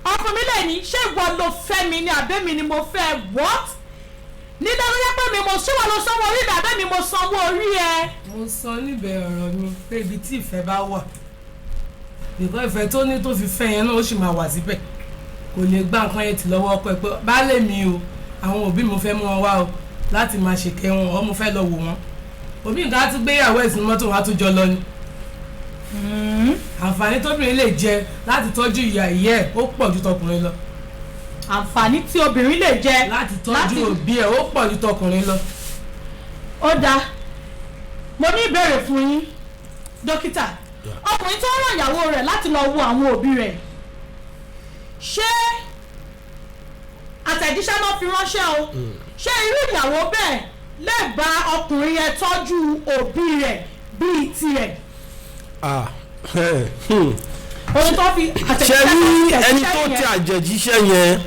Ọkùnrin mi lè ní, ṣé ìwọ ló fẹ́ mi ni àbẹ́ mi ni mo fẹ́? What? Nígbà tó yẹ pé mi mo ṣé wọ́n ló sanwó orí mi àbẹ́ mi mo sanwó orí ẹ? Mo sọ níbẹ̀ ọ̀rọ̀ mi pé ibi tí ìfẹ́ bá wà, because ìfẹ́ tó ní tó fi fẹ́ yẹn náà, ó sì máa wà síbẹ̀. Kò lè gbá nǹkan yẹn tì lọ́wọ́ ọkọ ẹ̀ pé baálé mi o, àwọn òbí mi fẹ́ mú wọn wá o láti máa ṣèkẹ́ wọn, ọ́ mo fẹ́ lọ wò wọ́n. Òbí nǹkan á tún gbéyàwó ẹ̀ sínú mọ́tò, wọn á tún jọ lọ ni. Àǹfààní tóbìnrin lè jẹ láti tọ́jú ìyá ìyá ẹ̀, ó pọ̀ ju tọkùnrin lọ. Àǹfààní tí obìnrin lè jẹ láti tọ́jú òbí ẹ̀, ó pọ̀ ju tọkùnrin lọ. Ó dáa, mo ní ìbéèrè fún yín, dókítà. Ọkùnrin tó ràn ìyàwó rẹ̀ láti lọ wo àwọn òbí rẹ̀, ṣé àtẹ̀jíṣẹ́ náà fi ránṣẹ́ o, ṣé irú ìyàwó bẹ́ẹ̀ lè bá ọkùnrin yẹn tọ́jú òbí rẹ̀ bíi tirẹ̀? Ah. Ohun tó fi Ṣe àtẹ̀jíṣẹ́ rí tó fi ẹni tó àtẹ̀jíṣẹ́ tẹ yẹn, àjẹjíṣẹ́ yẹn,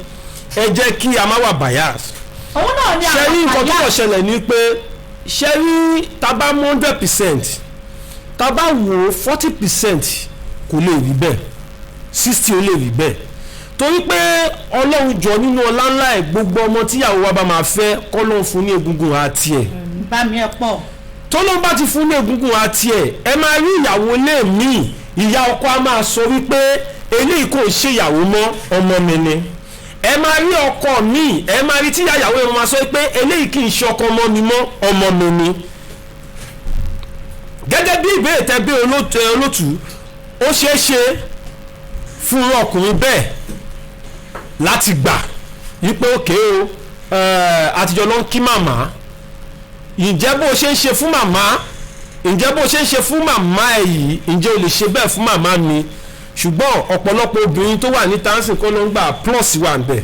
ẹ jẹ́ kí a má wà bias. Òun náà ni Ṣe rí nǹkan tó àpàyà. kàn ṣẹlẹ̀ ni pé, ṣe rí, tá bá mú 100%, tá bá wò ó, 40% kò lè rí bẹ́ẹ̀, 60 ó lè rí bẹ́ẹ̀, torí pé Ọlọ́run jọ nínú ọlá ńlá ẹ̀, gbogbo ọmọ tíyàwó wa bá máa fẹ́, kọ́lọ́run fún ní egungun àti ẹ̀. Bá mi ẹ pọ̀. Tọ́lọ́n bá ti fún ní egungun àti ẹ̀, ẹ máa rí ìyàwó ilé mi, ìyá ọkọ á máa sọ wípé eléyìí kò ṣe ìyàwó mọ́, ọmọ mi ni. Ẹ máa rí ọkọ mi, ẹ máa rí tíyà ìyàwó ẹ máa sọ pé eléyìí kì í ṣe ọkọ ọmọ mi mọ́, ọmọ mi ni. Gẹ́gẹ́ bí ìbéèrè tẹ́ bí olótú, ó ṣeé ṣe fún ọkùnrin bẹ́ẹ̀ láti gbà wípé òkè o, àtijọ́ ló ń kí màmá. Ǹjẹ́ bó ṣe ń ṣe fún màmá, ǹjẹ́ bó ṣe ń ṣe fún màmá ẹ̀ yìí, ǹjẹ́ o lè ṣe bẹ́ẹ̀ fún màmá mi? Ṣùgbọ́n ọ̀pọ̀lọpọ̀ obìnrin tó wà ní tansin kọ́ ló ń gbà. Plus wà ń bẹ̀,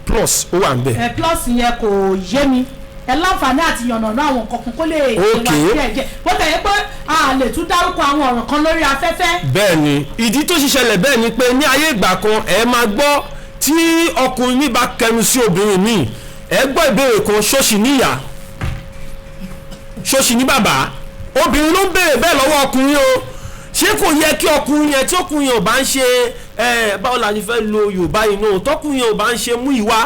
plus ó wà ń bẹ̀. Ẹ plus yẹn kò yé mi. Ẹ láǹfààní àti yànnàná àwọn nǹkan kan kó lè ṣe wá díẹ̀ díẹ̀, bó tẹ̀ yẹ pé a lè tún dárúkọ àwọn ọ̀rọ̀ kan lórí afẹ́fẹ́. Bẹ́ẹ̀ ni, ìdí tó ṣiṣẹlẹ̀ bẹ́ẹ̀ ni pé ní ayé ìgbà kan, ẹ máa gbọ́ tí ọkùnrin mi bá kẹnu sí obìnrin mi, ẹ gbọ́ ìbéèrè kan: ṣóṣì níyà, ṣóṣì ní bàbá? Obìnrin ló ń béèrè bẹ́ẹ̀ lọ́wọ́ ọkùnrin o. Ṣé kò yẹ kí ọkùnrin yẹn, tí ọkùnrin yẹn ò bá ń ṣe ẹ, báwo la ṣe fẹ́ lo Yorùbá yìí náà, tọkùnrin yẹn ò bá ń ṣe mú ìwà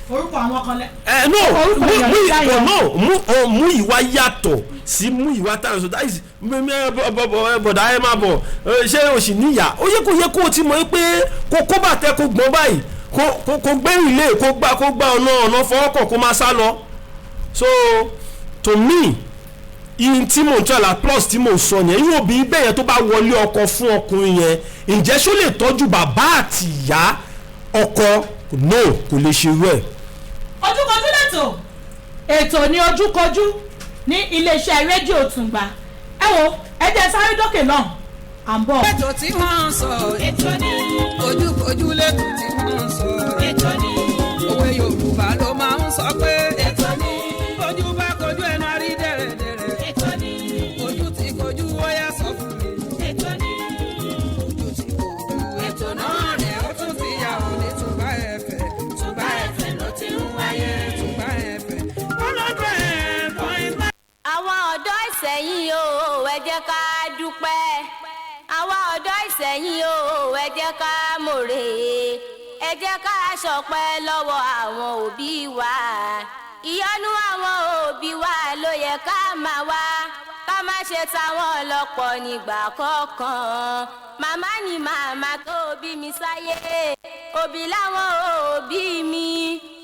Orúkọ àwọn kan lẹ. Ẹ no. Orúkọ Mú èèyàn mú ìjà yẹn. No, mú ọ mú ìwà yàtọ̀ sí mú ìwà tá à ń sọ. That is ẹ bọ̀dá, ẹ máa bọ̀ ẹ, ṣé o sì níyà? Ó yẹ kó yẹ kó o ti mọ̀ pé kó kó bàtẹ́, kó gbọ́n báyìí, kó gbé ilé, kó gbá ọ̀nà fọwọ́kọ̀, kó máa sá lọ. So to me, ihun tí mò ń tọ́ la plus tí mò ń sọ yẹn, irú obìnrin bẹ́ẹ̀ yẹn tó bá wọlé ọkọ fún ọkùnrin yẹn, ǹjẹ́ ṣó lè tọ́jú bàbá àti ìyá ọkọ? No, kò lè ṣe irú ẹ̀. Ojúkojú lẹ́tọ̀, ètò ní Ojúkojú ní iléeṣẹ́ rédíò Tùngbà. Ẹ wo, ẹ jẹ́ sáré dókè náà, à ń bọ̀. Ètò tí wọ́n ń sọ. Ètò ní. Ojúkojú lẹ́tò tí wọ́n ń sọ. Ètò ní. Òwe Yorùbá ló máa ń sọ pé Ètò ní. ojú bá kojú, ẹnu àrí dẹ̀rẹ̀dẹ̀rẹ̀. Ètò ní. Ojú ti kojú, ó yá, sọ fún mi. Ètò ní. Ojú ti kojú, ètò náà rẹ̀, ó tún ti yà ó ní Tùngbà FM. Tùngbà FM ló ti ń wáyé. Tùngbà FM 100.9. Àwọn ọ̀dọ́ ìsẹ̀yìn o, ẹ jẹ́ ká dúpẹ́. Àwọn ọ̀dọ́ ìsẹ̀yìn o, ẹ jẹ́ ká mòrè, ẹ jẹ́ ká ṣọpẹ́ lọ́wọ́ àwọn òbí wa. Ìyọ́nú àwọn òbí wa ló yẹ ká máa wá, ká má ṣe táwọn ọlọ́pọ̀ nígbà kọ̀ọ̀kan. Màmá ni màmá tó bí mi sáyé, òbí láwọn òbí mi.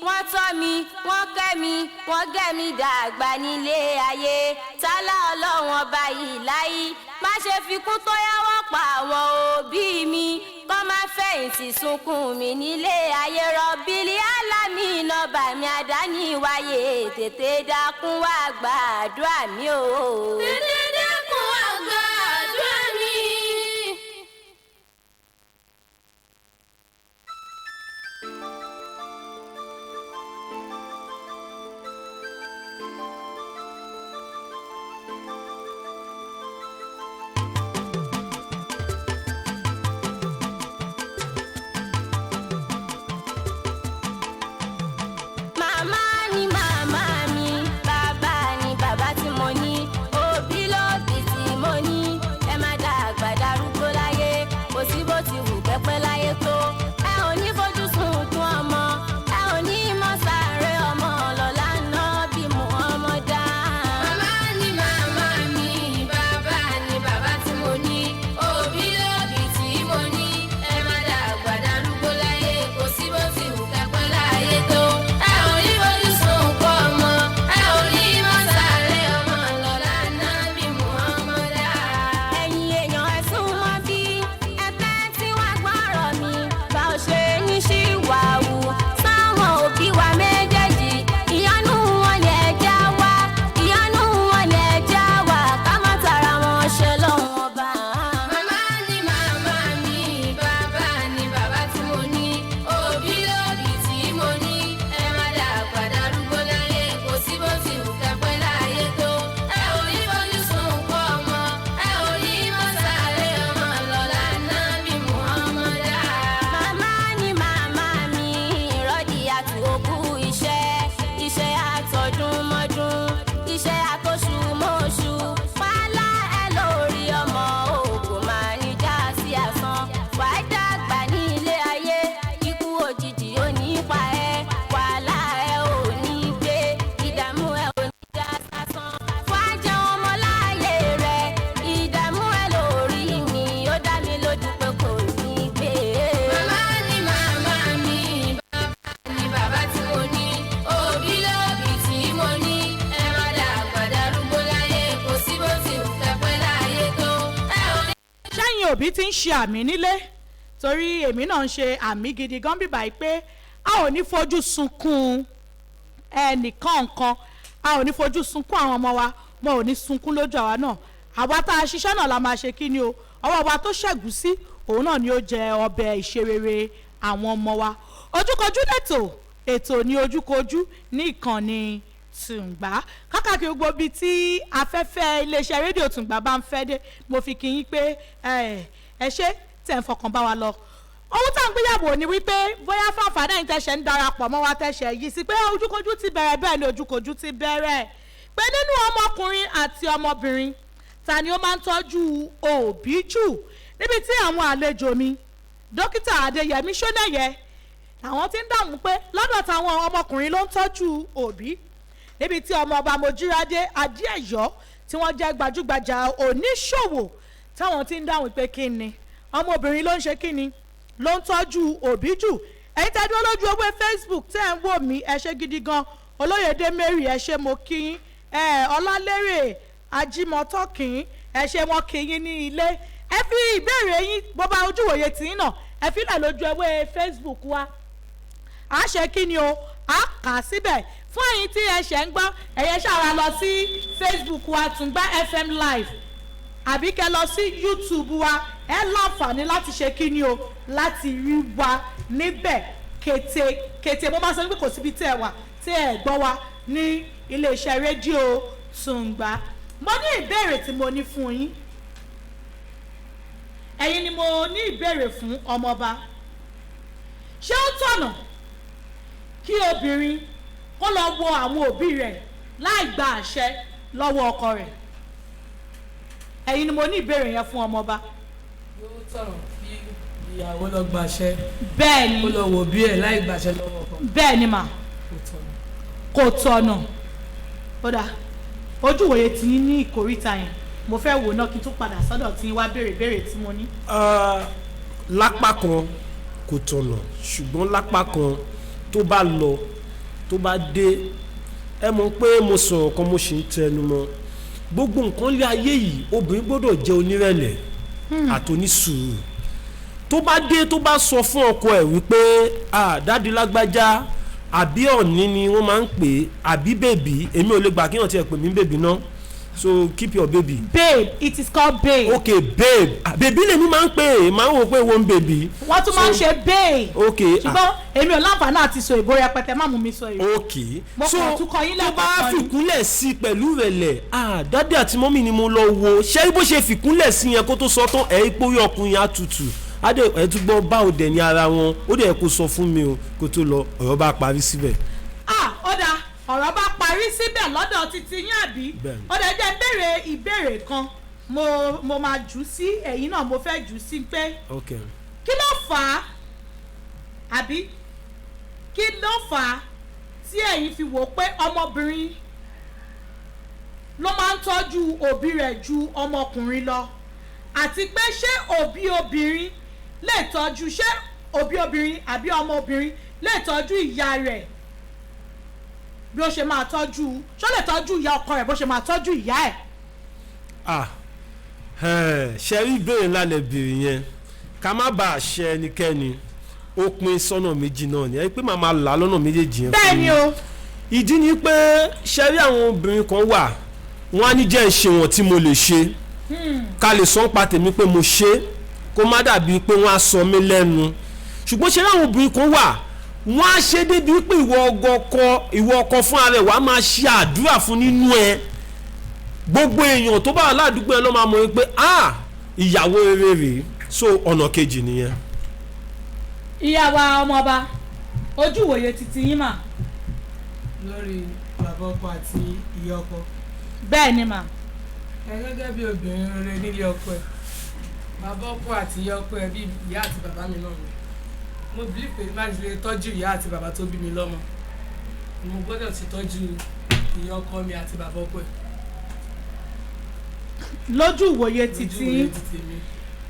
Wọ́n tọ́ mi, wọ́n kẹ́ mi, wọ́n gẹ́ mi dàgbà nílé ayé. Tálá Ọlọ́run ọba yìí láyé, má ṣe fi kún tó yáwọ́ pa àwọn òbí mi, kọ́ má fẹ̀yìntì sunkún mi nílé ayé. Rọ̀bìlì alámì nọba mi àdáni wáyé, tètè dákun wá gbàdúrà mi o. Tètè dákun wá gbàdúrà mi. òbí tí ń ṣe àmì nílé, torí èmi náà ń ṣe àmì gidi gan bíbá yìí pé a ò ní fojú sunkún ẹnìkan nǹkan, a ò ní fojú sunkún àwọn ọmọ wa, wọn ò ní sunkún lójú àwa náà. Àwa tá a ṣiṣẹ́ náà la máa ṣe kí ni o, ọwọ́ wa tó ṣẹ́gun sí òun náà ni ó jẹ ọbẹ̀ ìṣerere àwọn ọmọ wa. Ojúkojú lẹ́tọ̀, ètò ní ojúkojú ní ìkànnì Tùǹgbá kákàkiri gbogbo ibi tí afẹ́fẹ́ iléeṣẹ́ rédíò Tùǹgbá bá ń fẹ́ dé. Mo fi kí yín pé ẹ ṣé tẹ̀ ń fọkàn bá wa lọ. Ohun tá à ń gbéyàwó ni wípé bóyá fàǹfààní ẹ̀yin tẹ̀sẹ̀ ń darapọ̀ mọ́ wa tẹ̀sẹ̀ yìí sí pé ojúkojú ti bẹ̀rẹ̀. Bẹ́ẹ̀ ni, ojúkojú ti bẹ̀rẹ̀ pé nínú ọmọkùnrin àti ọmọbìnrin, ta ni ó máa ń tọ́jú òbí jù? Níbi tí àwọn àlejò mi, Dókítà Adéyẹmí Ṣónẹ́yẹ, àwọn tí ń dààmú pé lọ́dọ̀ táwọn, ọmọkùnrin ló ń tọ́jú òbí, níbi tí ọmọọba Mojírádé Adéẹ̀yọ́, tí wọ́n jẹ́ gbajúgbajà oníṣòwò, táwọn tí ń dáhùn pé kí ni, ọmọbìnrin ló ń ṣe kí ni, ló ń tọ́jú òbí jù. Ẹ̀yin tẹ́ dúró lójú owó Facebook tẹ́ ń wò mí, ẹ ṣé gidi gan. Olóyèdè Mary, ẹ ṣé, mo kí yín. Ẹ Ọlálérè Ajímọ̀tọ́kìn, ẹ ṣé, wọn kí yín ní ilé. Ẹ fi ìbéèrè yín, bó bá ojúwòye tì í náà, ẹ fi lẹ̀ lójú ewé Facebook wa, a ṣe kí ni o, a kà á síbẹ̀ fún ẹ̀yin tí ẹ ṣẹ̀ ń gbọ́. Ẹ̀yẹ ṣàrà lọ sí Facebook wa, Tùngbà FM Live, àbí kẹ́ lọ sí YouTube wa, ẹ láǹfààní láti ṣe kí ni o, láti rí wa níbẹ̀ kété kété. Mo máa sọ pé kò síbi tí ẹ wà tí ẹ gbọ́ wa ní iléeṣẹ́ rédíò Tùngbà. Mo ní ìbéèrè tí mo ní fún yín. Ẹ̀yin ni mo ní ìbéèrè fún, ọmọọba. Ṣé ó tọ̀nà kí obìnrin kó lọ wo àwọn òbí rẹ̀ láì gba àṣẹ lọ́wọ́ ọkọ rẹ̀? Ẹ̀yin ni mo ní ìbéèrè yẹn fún, ọmọọba. Yóò tọ̀nà kí ìyàwó lọ gbàṣẹ Bẹ́ẹ̀ ni. kó lọ wò bí ẹ̀ láì gbàṣẹ lọ́wọ́ ọkọ. Bẹ́ẹ̀ ni mà. Kò tọ̀nà. Kò tọ̀nà. Ó dáa, ojúwòye tí yín ní ìkóríta yẹn, mo fẹ́ wò náà kí n tún padà sọ́dọ̀ tí yín wá béèrè béèrè tí mo ní. Ah, lápá kan kò tọ̀nà, ṣùgbọ́n lápá kan, tó bá lọ, tó bá dé, ẹ mọ̀ pé mo sọ̀rọ̀ kan, mo sì ń tẹnu mọ́, gbogbo nǹkan lé ayé yìí, obìnrin gbọ́dọ̀ jẹ́ onírẹ̀lẹ̀ àtonísùúrù. Tó bá dé, tó bá sọ fún ọkọ ẹ̀ wípé, "Ah, daddy lágbájá," àbí ọ̀ní ni wọ́n máa ń pè é, àbí baby. Èmi ò lè gbà kí wọ́n tiẹ̀ pè mí baby náà, so keep your baby. Babe, it is called babe. Ok, babe. Ah, baby lèmi máa ń pè é, máa ń wò pé wo ń baby. Wọ́n tún máa ń ṣe babe. Ok, ah. Ṣùgbọ́n èmi ò láǹfààní àti sọ èbó rẹpẹtẹ, má mú mi sọ èbó. Ok. Mo So kàn tún kọ yín tó bá lẹ́ẹ̀kọ̀ọ̀kan ni. fìkúnlẹ̀ sí i pẹ̀lú rẹ̀lẹ̀, "Ah, daddy àti mummy ni mo lọ wo," ṣé bó ṣe fìkúnlẹ̀ sí yẹn kó tó sọ tán, ẹ̀ ipò orí ọkùnrin á tutù, á dẹ̀ ẹ̀ tún gbọ́ báwo dẹ̀ ní ara wọn, ó dẹ̀ kó sọ fún mi o kó tó lọ, ọ̀rọ̀ bá parí síbẹ̀. Ah, ó dáa, ọ̀rọ̀ bá parí síbẹ̀ lọ́dọ̀ títí yín, àbí? Bẹ́ẹ̀ni. Ó dáa, jẹ́ n béèrè ìbéèrè kan. Mo máa jù ú sí ẹ̀yin náà, mo fẹ́ jù ú sí pé kí ló fà á, àbí kí ló fà á tí ẹ̀yin fi wò pé ọmọbìnrin ló máa ń tọ́jú òbí rẹ̀ ju ọmọkùnrin lọ? Àti pé ṣé òbí obìnrin lè tọ́jú, ṣé òbí obìnrin àbí ọmọbìnrin lè tọ́jú ìyá rẹ̀ bí ó ṣe máa tọ́jú, ṣó lè tọ́jú ìyá ọkọ rẹ̀ bó ṣe máa tọ́jú ìyá ẹ̀? Ah, ṣe rí ìbéèrè ńlá lẹ béèrè yẹn. Ká má bàa ṣe ẹnikẹ́ni, ó pín sọ́nà méjì náà ni, ẹ pé màá là á lọ́nà méjèèjì yẹn fún Bẹ́ẹ̀ ni yín. o. Ìdí ni pé, ṣe rí àwọn obìnrin kan wà, wọ́n á ní jẹ́ ìṣe wọn tí mo lè ṣe, ká lè sọ ń pa tèmi pé mo ṣe, kó má dàbí pé wọ́n á sọ mí lẹ́nu. Ṣùgbọ́n ṣe rí àwọn obìnrin kan wà, wọ́n á ṣe débi pé ìwọ ọkọ fún ara ẹ̀, wàá máa ṣe àdúrà fún nínú ẹ. Gbogbo èèyàn tó bá wà ládùúgbò ẹ ló máa mọ̀ pé, ah, ìyàwó rere rèé. So ọ̀nà kejì nìyẹn. Ìyá wa ọmọọba, ojú ìwòye titi yín mà? Lórí bàbá ọkọ àti ìyá ọkọ? Bẹ́ẹ̀ ni mà. Ẹ gẹ́gẹ́ bí obìnrin rere nílé ọkọ ẹ, bàbá ọkọ àti ìyá ọkọ ẹ bí ìyá àti bàbá mi náà ni. Mo believe pé má ṣe lè tọ́jú ìyá àti bàbá tó bí mi lọ́mọ, mo gbọ́dọ̀ ti tọ́jú ìyá ọkọ mi àti bàbá ọkọ ẹ. Lójú ìwòye lójú titi ìwòye yín. ti tèmi.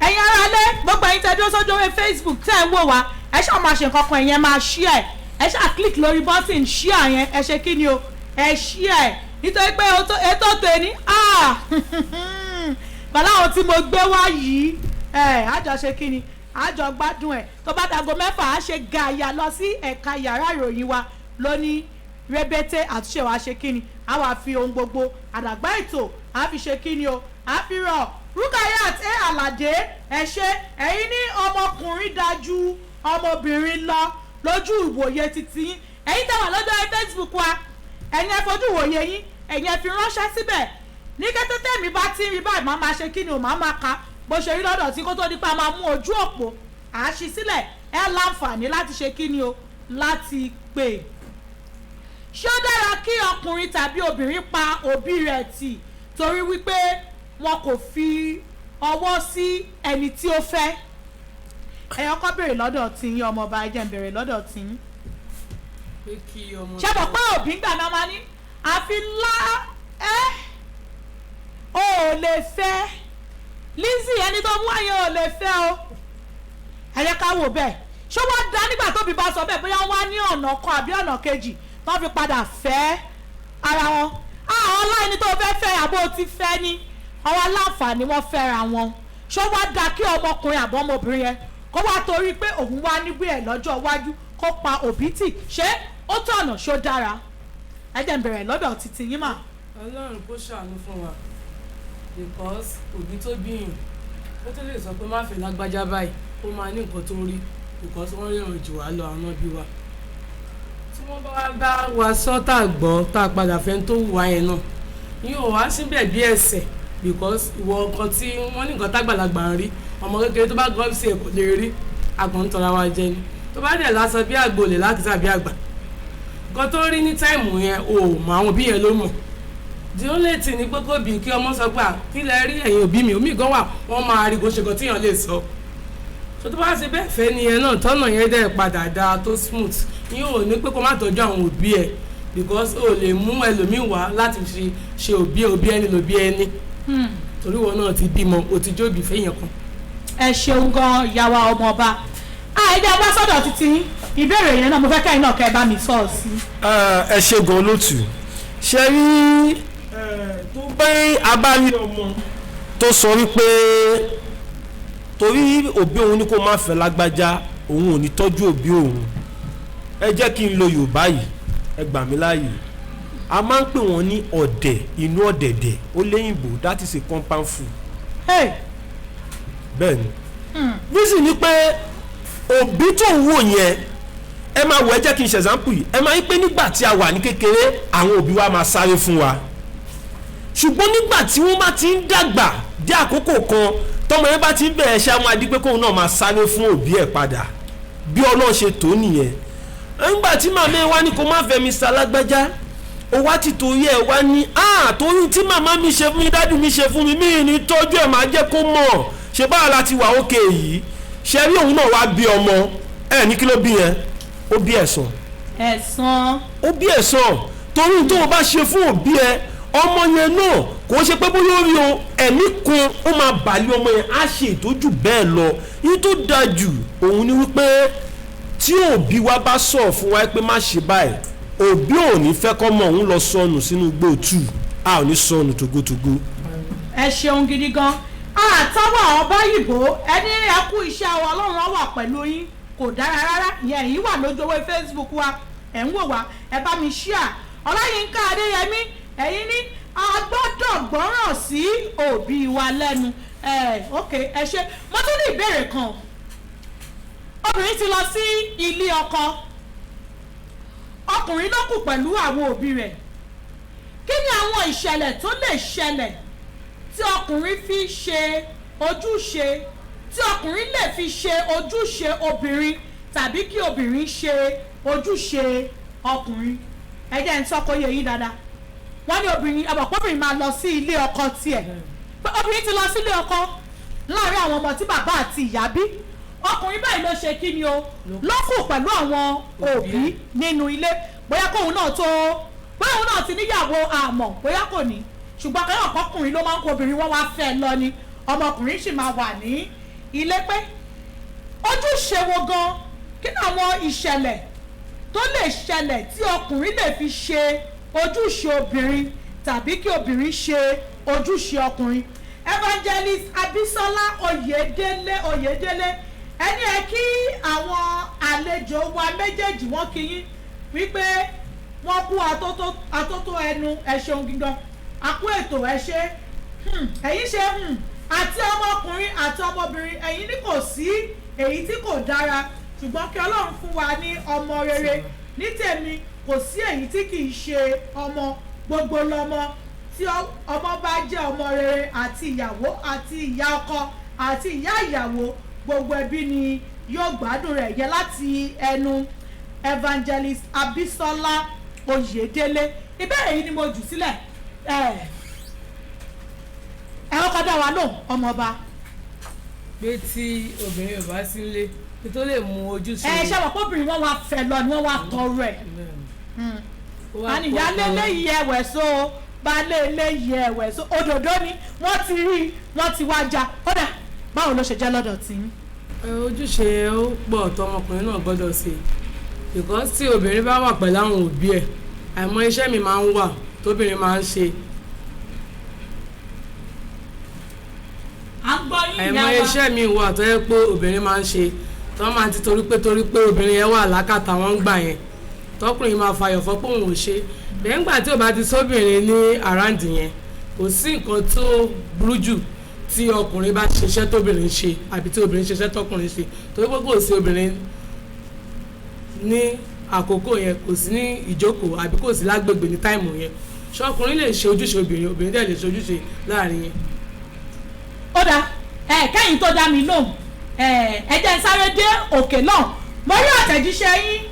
Ẹ̀yin ará lé, gbogbo ẹ̀yin tẹ́ dúró sójú orí Facebook tẹ́ ń wò wá, ẹ ṣáà máa ṣe nǹkan kan, ẹ̀yẹn máa share. Ẹ ṣáà click lórí button share yẹn, ẹ ṣe kí ni o, ẹ share, nítorí pé ètò tèmi, ah, pẹ̀lú àwọn tí mo gbé wá yìí. Ẹ àjọ ṣe kí ni, àjọ gbádùn ẹ̀. Tó bá dago 6, á ṣe gàyà lọ sí ẹ̀ka yàrá ìròyìn wa lóní rébété. Àtúnṣe wa ṣe kí ni, a wà fi ohun gbogbo àdàgbà ètò a fi ṣe kí ni o, a fi rọ̀. Rukayat A Alade, ẹ ṣé. Ẹ̀yin ní ọmọkùnrin dájú ọmọbìnrin lọ lójú ìwòye títí yín. Ẹ̀yin tẹ́ wà lọ́dọ̀ Facebook wa, ẹ̀yin ẹ fojú ìwòye yín, ẹ̀yin ẹ fi ránṣẹ́ síbẹ̀. Ní kété tẹ̀mí bá ti ń rí báyìí, máa máa ṣe kí ni o, máa máa ka bó ṣe rí lọ́dọ̀ tí kó tó dípa máa mú ojú òpó àáṣí sílẹ̀. Ẹ láǹfààní láti ṣe kí ni o, láti pè. Ṣé ó dára kí ọkùnrin tàbí obìnrin pa òbí rẹ̀ tì torí wípé wọn kò fi ọwọ́ sí ẹni tí ó fẹ́? Ẹ ọkọ béèrè lọ́dọ̀ tí yín, ọmọọba, ẹ jẹ́ n béèrè lọ́dọ̀ tí yín. Pé kí ọmọ Ṣé mọ̀ pé òbí ń gbà náà máa ní àfi lá ẹ́ o ò lè fẹ́ Lizzy, ẹni tó mú àyàn ò lè fẹ́ o. Ẹ jẹ́ ká wò bẹ́ẹ̀, ṣé wọ́n dá nígbà tóbi bá sọ bẹ́ẹ̀, bóyá wọ́n á ní ọ̀nà kan àbí ọ̀nà kejì tó fi padà fẹ́ ara wọn. Àwọn ọlá ẹni tó fẹ́ fẹ́ àbó ti fẹ́ ni àwọn aláǹfààní wọn fẹ́ra wọn. Ṣé wọ́n dá kí ọmọkùnrin àbọ̀ ọmọbìnrin yẹn kó wá torí pé òun wá nígbé ẹ̀ lọ́jọ́ iwájú kó pa òbí tì? Ṣé ó tọ̀nà? Ṣó dára? Ẹ jẹ́ n bẹ̀rẹ̀ lọ́dọ̀ títí yín mà. Ọlọ́run kó ṣàánú fún wa, because òbí tó bíyàn ó tó lè sọ pé má fẹ́ lágbájá báyìí, ó máa ní nǹkan tó rí, because wọ́n ríran jù wá lọ àwọn bí wa. Tí wọ́n bá wá bá wa sọ tá a gbọ́, tá a padà fẹ́ tó wù wá yẹn náà, yín ò wá síbẹ̀ bí ẹ̀ṣẹ̀, because ìwọ nǹkan tí wọ́n ní nǹkan tágbàlagbà ń rí, ọmọ kékeré tó bá gbọ́ sí ẹ̀ kò lè rí. Àgbọ̀n ń tọ́ra wa jẹ ni. Tó bá dẹ̀ lásán bí àgbò lè láti tàbí àgbà nǹkan tó rí ní táìmù yẹn o mọ, àwọn òbí yẹn ló mọ̀. The only thing ni pé kó bí kí ọmọ sọ pé, kí lẹ rí ẹ̀yin òbí mi? Omi gan wà, wọ́n máa rí kó ṣe kan tíyàn lè sọ. So tó bá ṣe bẹ́ẹ̀ fẹ́ ni yẹn náà, tọ́nà yẹn dẹ̀ padà dáa tó smooth, yín ò ní pé kó má tọ́jú àwọn òbí ẹ̀, because o lè mú ẹlòmíì wá láti fi ṣe òbí ẹ̀. Òbí ẹni lòbí ẹni, torí wọn náà ti bímọ, o ti jóbi fẹ́yàn kan. Ẹ ṣeun gan, ìyàwó ọmọọba. Àìdá bá sọ́dọ̀ títí yín, ìbéèrè yẹn náà mo fẹ́ kẹ́yìn náà kẹ́ ẹ bá mi sọ ọ sí. Ẹ ṣe gan, olóòtú. Ṣe rí tó bẹ́ abárí ọmọ tó sọ wípé torí òbí òun ní kó má fẹ́ lágbájá, òun ò ní tọ́jú òbí òun, ẹ jẹ́ kí n lo Yorùbá yìí, ẹ gbà mí láàyè, a máa ń pè wọ́n ní ọ̀dẹ̀ inú ọ̀dẹ̀dẹ̀. Ó léyìnbó, that is a compound food. Hey. Bẹ́ẹ̀ ni, reason ni pé òbí tó ń wò yẹn, ẹ máa wọ, ẹ jẹ́ kí n ṣe example yìí. Ẹ máa ń pé nígbà tí a wà ní kékeré, àwọn òbí wa máa sáré fún wa, ṣùgbọ́n nígbà tí wọ́n bá ti ń dàgbà dé àkókò kan, tọmọ yẹn bá ti ń bẹ̀rẹ̀ ṣe àwọn adi pé kóun náà máa sáré fún òbí ẹ̀ padà. Bí Ọlọ́run ṣe tó nìyẹn. Nígbà tí màmá ẹ wá ní kó má fẹ́ Mr. Lágbájá, ó wá ti torí ẹ wá ní torí tí màmá mi ṣe fún mi, dádì mi ṣe fún mi, mí ní tọ́jú ẹ̀, máa jẹ́ kó mọ̀ ṣe báwa láti wà ókè yìí. Ṣe rí òun náà wá bí ọmọ ẹ ní kí ló bí yẹn? Ó bí ẹ̀san. Ẹ̀san. Ó bí ẹ̀san, torí tó o bá ṣe fún òbí ẹ, ọmọ yẹn náà kò ṣe pé bóyá ó rí o, ẹ̀mí kan ó máa bàlẹ́ ọmọ yẹn, á ṣe ìtọ́jú bẹ́ẹ̀ lọ. Yìí tó dáa jù òun ni wípé tí òbí wa bá sọ̀ fún wa pé má ṣe báyìí, òbí ò ní fẹ́ kọ́ mọ̀ òun lọ sọnù sínú igbó tù, a ò ní sọnù togotogo. Ẹ ṣeun gidi gan. Àtọwọ́ ọba yìbò, ẹni ẹ kú iṣẹ́ wa, Ọlọ́run á wà pẹ̀lú yín. Kò dára rárá. Ìyẹn èyí wà lójú owó Facebook wa, ẹ̀ ń wò wá, ẹ bá mi ṣíà. Ọláyínká Adéyẹmí, ẹ̀yin ní a gbọ́dọ̀ gbọ́ràn sí òbí wa lẹ́nu. Ẹ ok, ẹ ṣe. Mo tún ní ìbéèrè kan. Obìnrin ti lọ sí ilé ọkọ, ọkùnrin ló kù pẹ̀lú àwọn òbí rẹ̀. Kí ni àwọn ìṣẹ̀lẹ̀ tó lè ṣẹlẹ̀ tí ọkùnrin fi ṣe ojúṣe, tí ọkùnrin lè fi ṣe ojúṣe obìnrin, tàbí kí obìnrin ṣe ojúṣe ọkùnrin? Ẹ jẹ́ n sọ kó yé yín dáadáa. Wọ́n ní obìnrin àbọ̀pọ̀bìnrin máa lọ sí ilé ọkọ tiẹ̀, pé obìnrin ti lọ sí ilé ọkọ, láàárín àwọn ọmọ tí bàbá àti ìyá bí, ọkùnrin báyìí ló ṣe kí ni o, ló kù pẹ̀lú àwọn òbí nínú ilé. Bóyá kóun náà tó, bóyá òun náà ti níyàwó, àmọ́ bóyá kò ní, ṣùgbọ́n kẹ́yọ̀ ọkùnrin ló máa ń kó obìnrin, wọ́n wá fẹ́ lọ ni, ọmọkùnrin sì máa wà ní ilé. Pé ojúṣe wo gan, kí ni àwọn ìṣẹ̀lẹ̀ tó lè ṣẹlẹ̀ tí ọkùnrin lè fi ṣe ojúṣe obìnrin, tàbí kí obìnrin ṣe ojúṣe ọkùnrin? Ẹ Evangelist Abisola Oyedele Oyedele, ẹni ẹ kí àwọn àlejò wa méjèèjì, wọ́n kí yín wípé wọ́n kú atótó ẹnu. Ẹ ṣeun gígan, àkú ètò, ẹ ṣe. Ẹ̀yin ṣe àti ọmọkùnrin àti ọmọbìnrin, ẹ̀yin ní kò sí èyí tí kò dára, ṣùgbọ́n kí Ọlọ́run fún wa ní ọmọ rere. Ní tèmi, kò sí èyí tí kì í ṣe ọmọ, gbogbo lọmọ. Tí ọmọ bá jẹ́ ọmọ rere, àti ìyàwó àti ìyá ọkọ àti ìyá ìyàwó, gbogbo ẹbí ni yóò gbádùn rẹ̀. Yẹ láti ẹnu Evangelist Abisola Oyedele. Ìbéèrè yìí ni mo jù sílẹ̀. Ẹ ẹ kọ́kọ́ dá wa lóhùn, ọmọọba. Pé tí obìnrin ò bá sí nílé, pé tó lè mú ojúṣe. Ẹ ṣe wọ́n kóbìnrin wọn wá fẹ́ lọ ni wọ́n wá tọrọ ẹ̀. Ó wá àní pọ̀ ìyáálé gan-an. eléyìí ẹ̀wẹ̀ so, baálé eléyìí ẹ̀wẹ̀ so, òdòdó ni wọ́n ti rí i, wọ́n ti wá já. Kódà báwo ló ṣe jẹ́ lọ́dọ̀ tí ń. Ẹ, ojúṣe ó pọ̀ tọmọkùnrin náà gbọ́dọ̀ ṣe, because tí obìnrin bá wà pẹ̀lú àwọn òbí ẹ̀, àìmọ̀ iṣẹ́ mi máa ń wà tóbìnrin máa ń ṣe. À ń gbọ́ yín, ìyá àìmọ̀ wa. iṣẹ́ mi wà tó yẹ pé obìnrin máa ń ṣe, tó máa ti torí pé obìnrin yẹn wà lákàtà wọn ń gbà yẹn, tọkùnrin máa fàyọ̀ fọ́ pé òun ò ṣe bẹ́ẹ̀. Ńgbà tí ò bá ti sóbìnrin ní àràǹdì yẹn, kò sí nǹkan tó burú jù tí ọkùnrin bá ṣiṣẹ́ tóbìnrin ṣe àbí tí obìnrin ṣiṣẹ́ tọkùnrin ṣe, torí pé kò sí obìnrin ní àkókò yẹn, kò sí ní ìjókòó àbí kò sí lágbègbè ní time yẹn. Ṣọkùnrin lè ṣe ojúṣe obìnrin, obìnrin dẹ̀ lè ṣe ojúṣe láàrin yẹn. Ó dáa, ẹ kẹ́yìn tó dá mi lóhùn, ẹ ẹ jẹ́ n sáré dé òkè náà. Mo rí àtẹ̀jíṣẹ́ yín,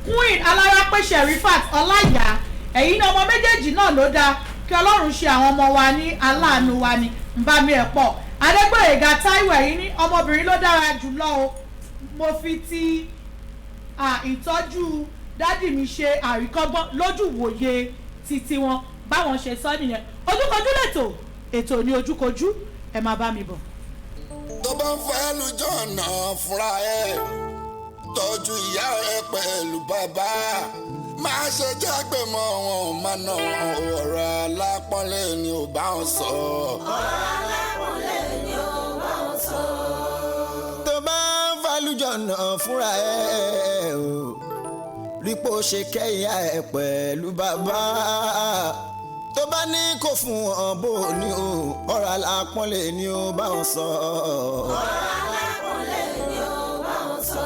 Queen Alárápẹ́ Sherifat Ọláìyá. Ẹ̀yin ní ọmọ méjèèjì náà ló dáa, kí Ọlọ́run ṣe àwọn ọmọ wa ní aláàánú wa ni. Ń bá mi ẹ̀ pọ̀. Adégbòyèga Táíwò, ẹ̀yin ní ọmọbìnrin ló dára jùlọ o. Mo fi ti ìtọ́jú daddy mi ṣe àríkọ́gbọ́n lójú wòye títí wọn, báwọn ṣe sọ nìyẹn. Ojúkojú lẹ́tọ̀, ètò ní ojúkojú, ẹ máa bá mi bọ̀. Tó bá ń fẹ́ lójú ọ̀nà fúnra ẹ̀, tọ́jú ìyá ẹ pẹ̀lú bàbá, má ṣe jágbe mọ́ wọn, má nà. Ọ̀rọ̀ alápọ̀nlé ni ò bá wọn sọ. Alápọ̀nlé ni ó bá wọn sọ. Tó bá ń falùjọ̀nà fúnra ẹ̀ o, rípò ṣe kẹ́yà ẹ̀ pẹ̀lú bàbá, tó bá ní kò fún ọ bó ní o, ọ̀rọ̀ alápọ̀nlé ni ó bá wọn sọ. Ọ̀rọ̀ alápọ̀nlé ni ó bá wọn sọ.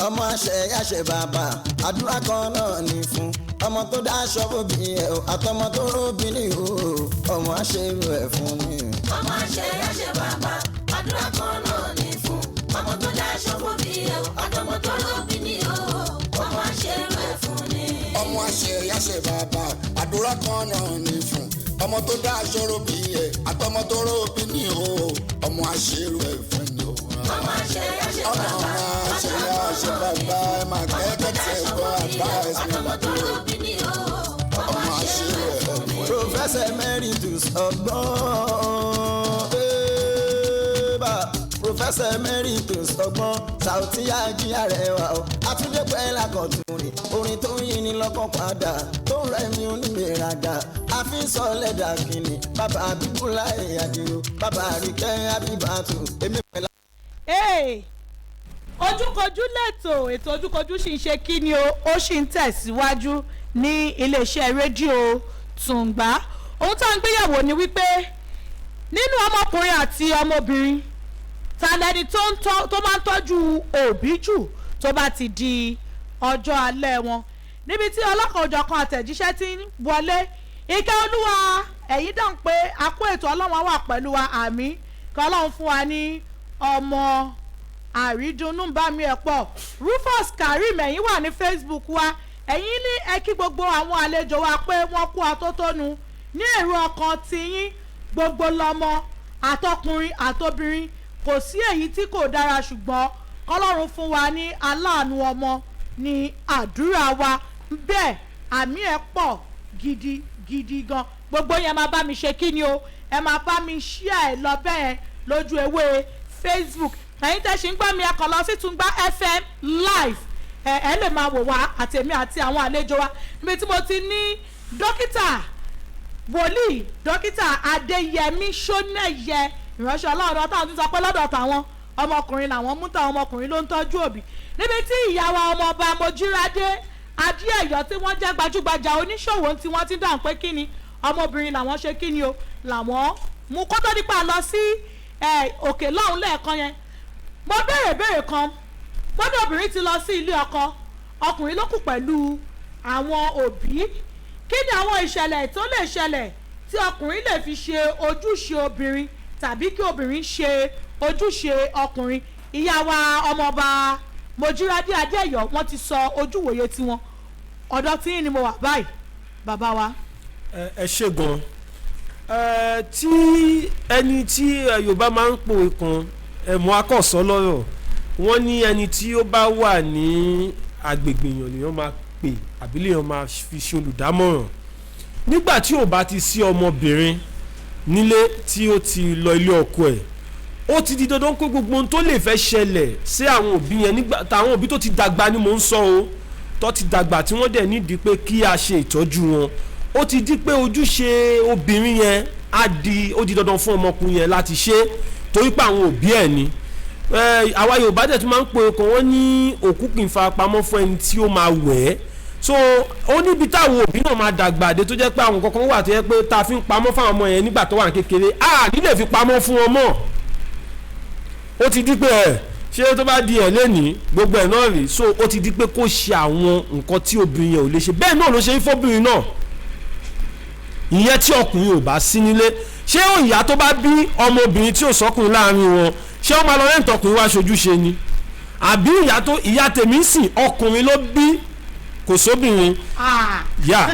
Ọmọ àṣẹ yàṣẹ bàbá, àdúrà kan náà ní fún ọmọ tó dáṣọ bóbi ẹ o, àtọmọ tó róbi ní o, ọmọ àṣẹrù ẹ fún mi. Ọmọ àṣẹ àṣẹ bàbá, àdúrà kan náà ní fún ọmọ tó dáṣọ fún bí ẹ o, àtọmọ tó lóbi ní o, ọmọ àṣẹrù ẹ fún ni. Ọmọ àṣẹ yàṣẹ bàbá, àdúrà kan náà ní fún ọmọ tó dá aṣọ róbì ẹ, àtọmọ tó róbì ní o, ọmọ àṣẹrù ẹ fún ni o. Ọmọ àṣẹ àṣẹ ọmọ bàbá, àṣẹ yàṣẹ bàbá, ẹ máa kẹ́kẹ́ tẹ̀ gbọ́ àbá ẹ̀sìn àtọmọ tó ìlàdúró lóbi ní o, ọmọ ọmọ àṣẹrù àṣẹrù ẹ ẹ fún fún ni. ni. Professor Emeritus ọgbọ́n eba, Professor Emeritus ọgbọ́n Sauty Ají Arẹwà o, Àtúndé pẹ́ẹ́lá akọ̀tún rìn, orin tó ń yí ni lọ́kàn padà, tó ń rẹ̀ mí onígbèraga, àfi ń sọ lẹ́dà kìnnì, bàbá Abíkúláì Àdìo, bàbá Àríkẹ́ Àbíbàtú, èmi pẹ̀lú. Hey, ojúkojú lẹ́tọ̀, ètò ojúkojú sì ń ṣe kí ni o, ó sì ń tẹ̀síwájú ní iléeṣẹ́ rédíò Tùǹgbà. Ohun tá à ń gbéyàwó ni wípé nínú ọmọkùnrin àti ọmọbìnrin, ta lẹni tó ń tọ́ tó máa ń tọ́jú òbí jù tó bá ti di ọjọ́ alẹ́ wọn? Níbi tí ọlọ́kan-ò-jọ̀kan àtẹ̀jíṣẹ́ ti ń wọlé, Ike Olúwa, ẹ̀yin dáhùn pé a kó ètò, Ọlọ́run wà pẹ̀lú wa, àmín, kí Ọlọ́run fún wa ní ọmọ àrídùnnú. Bá mi ẹ̀ pọ̀. Rufus Karim, ẹ̀yin wà ní Facebook wa, ẹ̀yin ní ẹ kí gbogbo àwọn àlejò wa pé wọ́n kú atótónu. Ní èrò ọkàn tiyín, gbogbo lọmọ, àtọkùnrin àtobìnrin, kò sí èyí tí kò dára, ṣùgbọ́n kọlọ́run fún wa ní aláàánú ọmọ ní àdúrà wa. Bẹ́ẹ̀, àmì ẹ̀ pọ̀ gidi gidi gan. Gbogbo yẹn máa bá mi ṣe kí ni o, ẹ máa bá mi share ẹ lọ bẹ́ẹ̀ lójú ewé Facebook. Ẹ̀yin tẹ́ ṣì ń gbọ́ mi, ẹ kàn lọ sí Tungba FM live. Ẹ lè máa wò wá àtèmi àti àwọn àlejò wa, níbi tí mo ti ní dókítà wòlíì, Dókítà Adéyẹmí Ṣónẹ́yẹ, ìránṣẹ́ Ọlọ́run táwọn ti sọ pé lọ́dọ̀ tàwọn, ọmọkùnrin làwọn mú, táwọn ọmọkùnrin ló ń tọ́jú òbí, níbi tí ìyàwó ọmọọba Mojírádé Adéẹ̀yọ́ tí wọ́n jẹ́ gbajúgbajà oníṣòwò tí wọ́n ti dáhùn pé kí ni ọmọbìnrin làwọn ṣe, kí ni o làwọn mú. Kó tó nípa lọ sí òkè lọ́hùn lẹ́ẹ̀kan yẹn, mo béèrè béèrè kan. Wọ́n ní obìnrin ti lọ sí ilé ọkọ, ọkùnrin ló kù pẹ̀lú àwọn òbí. Kí ni àwọn ìṣẹ̀lẹ̀ tó lè ṣẹlẹ̀ tí ọkùnrin lè fi ṣe ojúṣe obìnrin tàbí kí obìnrin ṣe ojúṣe ọkùnrin? Ìyá wa ọmọọba Mojírádé Adéyọ̀, wọ́n ti sọ ojúwòye tiwọn. Ọ̀dọ̀ tí yín ni mo wà báyìí, bàbá wa. Ẹ ṣe gan. Ẹ tí ẹni tí Yorùbá máa ń pòwe kan, ẹ̀mú akọ̀sọ́ lọ́rọ̀, wọ́n ní ẹni tí ó bá wà ní agbègbè èèyàn lèèyàn máa pè àbí lèèyàn máa fi ṣe olùdámọ̀ràn. Nígbà tí ò bá ti sí ọmọbìnrin nílé tí ó ti lọ ilé ọkọ ẹ̀, ó ti di dandan pé gbogbo ohun tó lè fẹ́ ṣẹlẹ̀ sí àwọn òbí yẹn, nígbà táwọn òbí tó ti dàgbà ni mò ń sọ o, tó ti dàgbà tí wọ́n dẹ̀ nídìí pé kí a ṣe ìtọ́jú wọn, ó ti di pé ojúṣe obìnrin yẹn á di, ó di dandan fún ọmọkùnrin yẹn láti ṣe, torí pé àwọn òbí ẹ̀ ni. Àwa Yorùbá dẹ̀ tún máa ń pe ọkàn wọn ní òkú kì í fa pamọ́ fún ẹni tí ó máa wẹ̀ ẹ́. So ó níbi táwọn òbí náà máa dàgbà dé tó jẹ́ pé àwọn kankan wà tó jẹ́ pé tá a fi ń pamọ́ fáwọn ọmọ yẹn nígbà tó wà ní kékeré, a nílè fi pamọ́ fún wọn mọ́. Ó ti di pé ẹ ṣé tó bá di ẹ lẹ́nìí, gbogbo ẹ̀ náà rèé. So ó ti di pé kó ṣe àwọn nǹkan tí obìnrin yẹn ò lè ṣe. Bẹ́ẹ̀ náà ló ṣe ń fọ́bìnrin náà, ìyẹn tí ọkùnrin ò bá sí nílé. Ṣé ìyá tó bá bí ọmọbìnrin tí ò sọkùnrin láàrin wọn, ṣé ó máa lọ rẹ́ǹtì ọkùnrin wá ṣojúṣe ni? Àbí ìyá tó ìyá tèmi ń sìn, ọkùnrin ló bí, kò sóbìnrin. Yá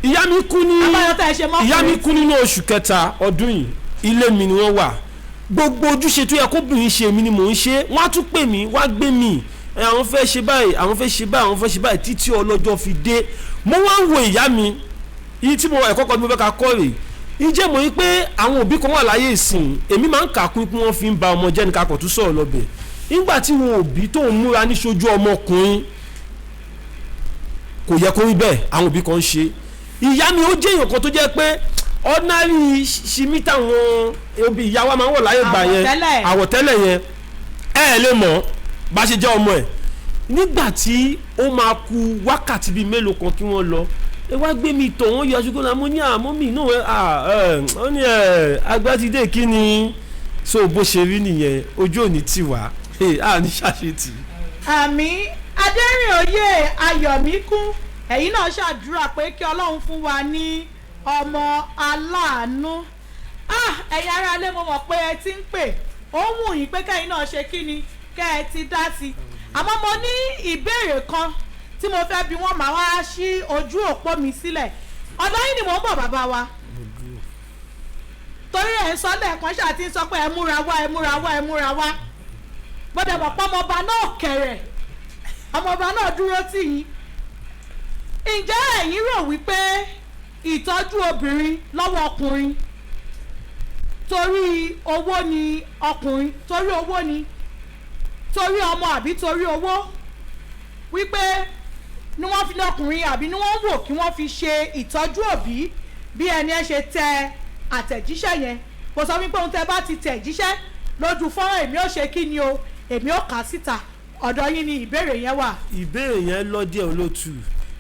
ìyá mi kú ní Abáyọ tá ẹ ṣe mọ́kùnrin. Ìyá mi kú nínú oṣù kẹta ọdún yìí. Ilé mi ni wọ́n wà. Gbogbo ojúṣe tó yẹ kóbìnrin ṣe, èmi ni mò ń ṣe. Wọ́n á tún pè mí, wọ́n á gbé mi, ẹ, àwọn fẹ́ ṣe báyìí, àwọn fẹ́ ṣe báyìí, àwọn fẹ́ ṣe báyìí, títí ọlọ́jọ́ fi dé. Mo wá ń wo ìyá mi yìí tí mo ẹ̀kọ́ kan tí mo fẹ́ ka kọ́ rèé. Ìjẹ́ mọ̀ pé àwọn òbí kan wà láyé ìsìn, èmi máa ń kà kún pé wọ́n fi ń ba ọmọ jẹ́ ní kakọ̀ tún sọ̀rọ̀ lọ́bẹ̀. Nígbà tí wọn òbí tó ń múra níṣojú ọmọkùnrin, kò yẹ kó rí bẹ́ẹ̀. Àwọn òbí kan ń ṣe. Ìyá mi, ó jẹ́ èèyàn kan tó jẹ́ pé ordinary ṣimí táwọn òbí ìyá wa máa ń wọ̀ láyé ìgbà yẹn, Àwọ̀tẹ́lẹ̀. àwọ̀tẹ́lẹ̀ yẹn, ẹ ẹ lè mọ̀ bá ṣe jẹ́ ọmọ ẹ̀. Nígbà tí ó máa ku wákàtí bíi mélòó kan kí wọ́n lọ, ẹ wá gbé mi tọ̀, wọ́n yọ aṣọ náà. Mo ní àmọ́ mi náà ẹ ẹ ó ní ẹ agbátidé kí ni. So bó ṣe rí nìyẹn. Ojú òní tì wá à ní ṣàṣetì. Àmì Adẹ́rìnòye Ayọ̀míkún, ẹ̀yin náà ṣàdúrà pé kí Ọlọ́run fún wa ní ọmọ aláàánú. Ah, ẹ̀yin aráalé, mo mọ̀ pé ẹ ti ń pè, ó wù yín pé kẹ́yin náà ṣe kí ni kẹ́ ẹ ti dá sí i, àmọ́ mo ní ìbéèrè kan tí mo fẹ́ bi wọ́n. Máa wá sí ojú òpó mi sílẹ̀. Ọ̀dọ̀ yín ni mò ń bọ̀, bàbá wa, torí ẹ̀ ń sọ lẹ́ẹ̀kan ṣáà ti ń sọ pé ẹ múra wá, ẹ múra wá, ẹ múra wá. Gbọ́dọ̀ mọ̀ pé ọmọọba náà kẹ̀rẹ̀, ọmọọba náà dúró tì yín. Ǹjẹ́ ẹ̀yin rò wípé ìtọ́jú obìnrin lọ́wọ́ ọkùnrin, torí owó ni ọkùnrin, torí owó ni, torí ọmọ àbí torí owó, wípé ni wọ́n fi lọ́kùnrin àbí ni wọ́n wò kí wọ́n fi ṣe ìtọ́jú òbí, bí ẹni ẹ ṣe tẹ àtẹ̀jíṣẹ́ yẹn? Kò sọ wípé ohun tẹ bá ti tẹ̀ jíṣẹ́ lójú fọ́nrán, èmi ò ṣe kí ni o, èmi ò kà síta. Ọ̀dọ̀ yín ni ìbéèrè yẹn wà. Ìbéèrè yẹn lọ díẹ̀, olótù,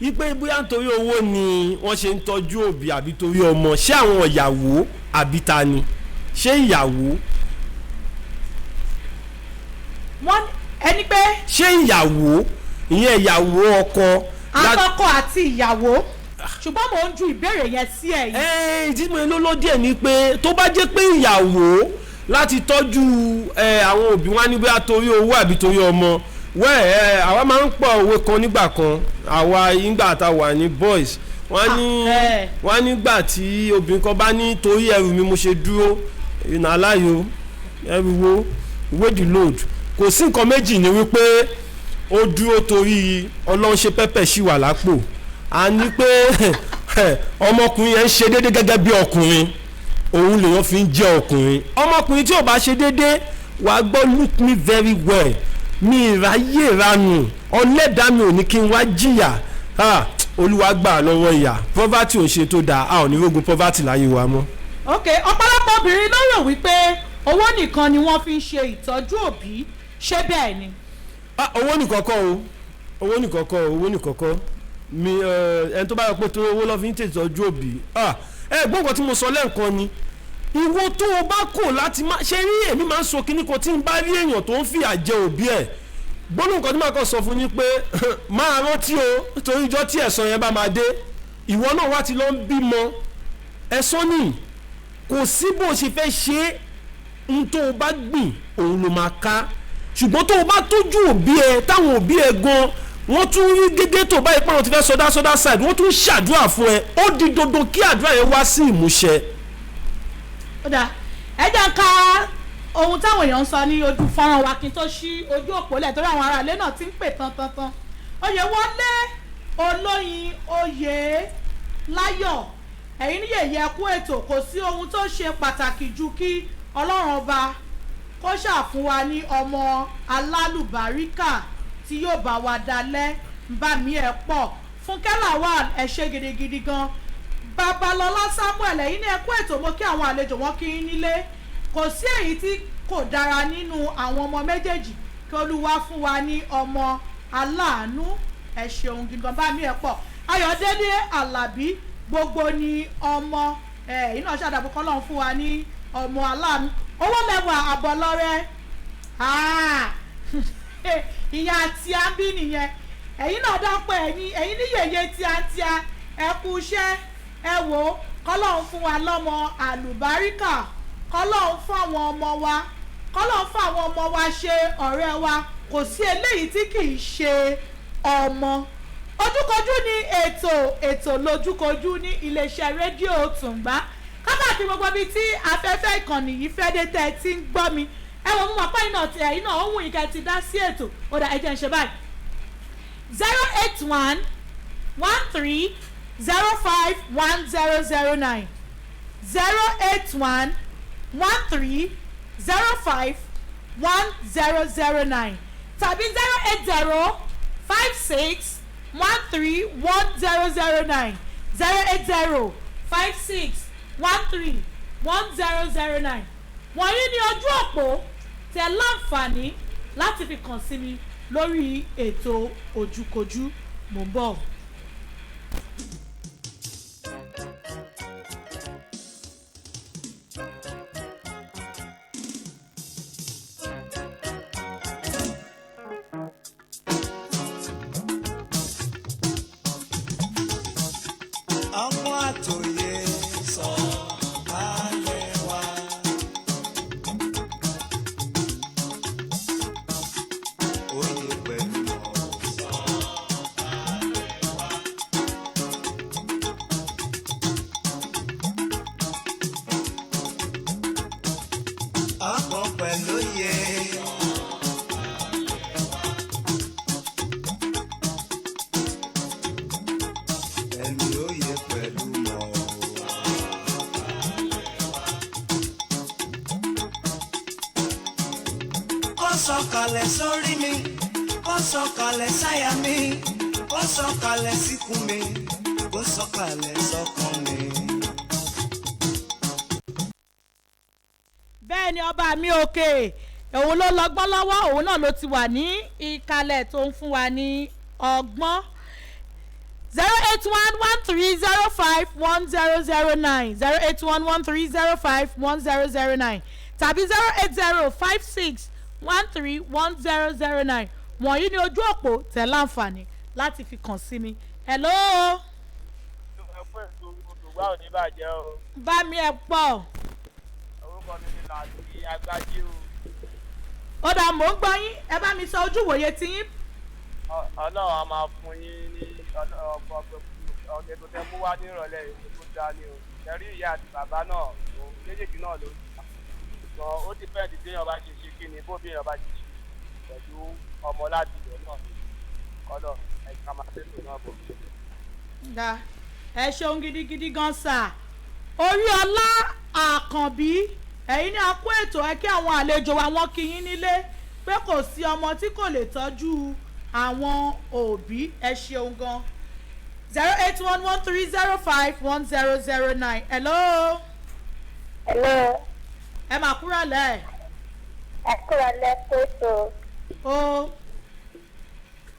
ipe bóyá nítorí owó ni wọ́n ṣe ń tọ́jú òbí àbí torí ọmọ. Ṣé àwọn ìyàwó àbí ta ni? Ṣé ìyàwó? Wọ́n ẹni pé Ṣé ìyàwó, ìyẹn ìyàwó ọkọ Àtọkọ àti ìyàwó, ṣùgbọ́n mò ń ju ìbéèrè yẹn sí ẹ̀yin. Ẹ ìdí mo ló lọ díẹ̀ ni pé tó bá jẹ́ pé ìyàwó láti tọ́jú ẹ àwọn òbí wa ní bóyá torí owó àbí torí ọmọ, wẹ́ẹ̀ ẹ àwa máa ń pọ̀ òwe kan nígbà kan, àwa ìgbà tá a wà ní boys, wọ́n ní Ah, eh. wọ́n nígbà tí obìnrin kan bá ní torí ẹrù mi mo ṣe dúró ìnà aláyo, ẹrù wo? Weigh the load. Kò sí nǹkan méjì ni wípé ó dúró torí Ọlọ́run ṣe pẹ́pẹ́ sí wà lápò. A ní pé ọmọkùnrin yẹn ń ṣe déédé gẹ́gẹ́ bí ọkùnrin, òun lèèyàn fi ń jẹ́ ọkùnrin. Ọmọkùnrin tí ò bá ṣe déédé, wàá gbọ́, look me very well. Mi ìráyè ranù, ọlẹ́dàá mi ò ní kí n wá jìyà. Ah, Olúwa gbà lọ́wọ́ ìyà. Poverty ò ṣe tó dáa, a ò ní rógun poverty láyé wa mọ́. Ok, ọ̀pọ̀lọpọ̀ obìnrin ló rò wípé owó nìkan ni wọ́n fi ń ṣe ìtọ́jú òbí, ṣé bẹ́ẹ̀ ni? Ah, owó nìkan kọ́ o, owó nìkan kọ́ o, owó nìkan kọ́. Mi ẹni tó bá yọ pé torí owó lọ́ fi ń tètè òbí, ẹ gbọ́n nǹkan tí mo sọ lẹ́ǹkan ni, ìwọ tó o bá kò láti má ṣe rí. Èmi máa ń sọ kíní kan, tí n bá rí èèyàn tó ń fìyà jẹ òbí ẹ̀, gbọ́dọ̀ nǹkan tí màá kàn sọ fún yín pé máa rántí o, torí ijọ́ tí ẹ̀san yẹn bá máa dé, ìwọ náà wá ti lọ ń bímọ ẹ̀san nìyí. Kò sí bó ṣe fẹ́ ṣe é, n tó o bá gbìn òun ló máa ká. Ṣùgbọ́n tó o bá tójú òbí ẹ, táwọn òbí ẹ gan wọ́n tún rí gédé tó báyìí pé àwọn ti fẹ́ sọdá sọdá side, wọ́n tún ṣàdúrà fún ẹ, ó di dandan kí àdúrà yẹn wá sí ìmúṣẹ. Ó dáa, ẹ jẹ́ ń ka ohun táwọn èèyàn ń sọ ní ojú fọ́nrán wa kí n tó ṣí ojú òpó lẹ̀, torí àwọn aráalé náà ti ń pè tán tán tán. Oyèwọlé Olóyin Oyè Láyọ̀, ẹ̀yin ní yèyé ẹkú ètò, kò sí ohun tó ṣe pàtàkì ju kí Ọlọ́run ọba kó ṣàfún wa ní ọmọ alálùbáríkà tí yóò bá wa dalẹ̀. Ń bá mi ẹ̀ pọ̀. Fúnkẹ́ Lawal, ẹ ṣé gidigidi gan. Babalọlá Samuel, ẹ̀yin ní ẹkú ètò, mo kí àwọn àlejò, wọn kí yín nílé. Kò sí èyí tí kò dára nínú àwọn ọmọ méjèèjì, kí Olúwa fún wa ní ọmọ aláàánú. Ẹ ṣeun gidigan, bá mi ẹ̀ pọ̀. Ayọ̀délé Alábí, gbogbo ni ọmọ ẹ iná ṣàdàbò, kọ́lọ́n fún wa ní ọmọ aláàánú. Owó lẹ́wà àbọ̀lọ́rẹ́, ìyá tí a ń bí nìyẹn. Ẹ̀yin náà dápẹ́, ẹ̀yin ní yèyé tíátíá, ẹ kú iṣẹ́. Ẹ wò ó, kọ́lọ́n fún wa lọ́mọ àlùbáríkà, kọ́lọ́n fún àwọn ọmọ wa, kọ́lọ́n fún àwọn ọmọ wa ṣe ọ̀rẹ́ wa. Kò sí eléyìí tí kì í ṣe ọmọ. Ojúkojú ni ètò, ètò lójúkojú ní iléeṣẹ́ rédíò Tùǹgbá kákàkiri gbogbo ibi tí afẹ́fẹ́ ìkànnì yìí fẹ́ dé tẹ́ ẹ ti ń gbọ́ mi. Ẹ wò, mo mọ̀ pé iná ti ẹ̀yin náà ó wù yín kẹ́ ẹ ti dá sí ètò. Ó dà, ẹ jẹ́ ń ṣe báyìí: 08113051009, 08113051009, tàbí 08056131009, 08056131009. Wọ̀nyí ni ojú òpó tẹ láǹfààní láti fi kàn sí mi lórí ètò Ojúkojú. Mò ń bọ̀. Ọgbọ́n àtòyè sọ balẹ̀ wá. Oyè pẹ̀lú ọ̀sán balẹ̀ wá. Ọgbọ́n pẹ̀lú oyè. Ẹni òye pẹ̀lú mọ̀. Ó sọ̀kalẹ̀ sórí mi, ó sọ̀kalẹ̀ sáyà mi, ó sọ̀kalẹ̀ síkùn mi, ó sọ̀kalẹ̀ sọ́kàn mi. Bẹ́ẹ̀ ni, ọba mi òkè òun ló lọ́gbọ́n lọ́wọ́, òun náà ló ti wà ní ìkàlẹ̀ tó ń fún wa ní ọgbọ́n. 08113051009, 08113051009, tàbí 08056131009. Wọ̀nyí ni ojú òpó tẹ̀ láǹfààní láti fi kàn sí mi. Hello. Ẹkú ètò, olùgbà ò ní bàjẹ́ o. Bá mi ẹ̀ pọ̀. Orúkọ mi ni Làtí Agbájí o. Ó dà, mò ń gbọ́ yín, ẹ bá mi sọ ojú ìwòye tiyín. Ọlọ́run á máa fún yín ní ọ̀pọ̀ ọ̀gẹ̀ tó tẹ mú wá ní ìrọ̀lẹ́ èyí tó dáa ni o. Ṣẹ̀rí ìyá àti bàbá náà, òun méjèèjì náà ló ń ta ṣùgbọ́n ó ti fẹ́ẹ̀ di béèyàn bá ṣe ṣe kí ni bó béèyàn bá ṣe ṣe pẹ̀lú ọmọ láti ilẹ̀ náà ni kọ́lọ̀ ẹ̀ka máa tẹ̀sán náà bọ̀. Da, ẹ ṣeun gidigidi gan sà. Oríọlá Àkànbí, ẹ̀yin ní a kó ètò, ẹ kí àwọn àlejò wa, wọ́n kí yín nílé. Pé kò sí ọmọ tí kò lè tọ́jú àwọn òbí. Ẹ ṣeun gan. 08113051009. Hello. Hello. Ẹ máa kúrò lẹ́. Ẹ kúrò lẹ́kọ̀ọ́tò. O.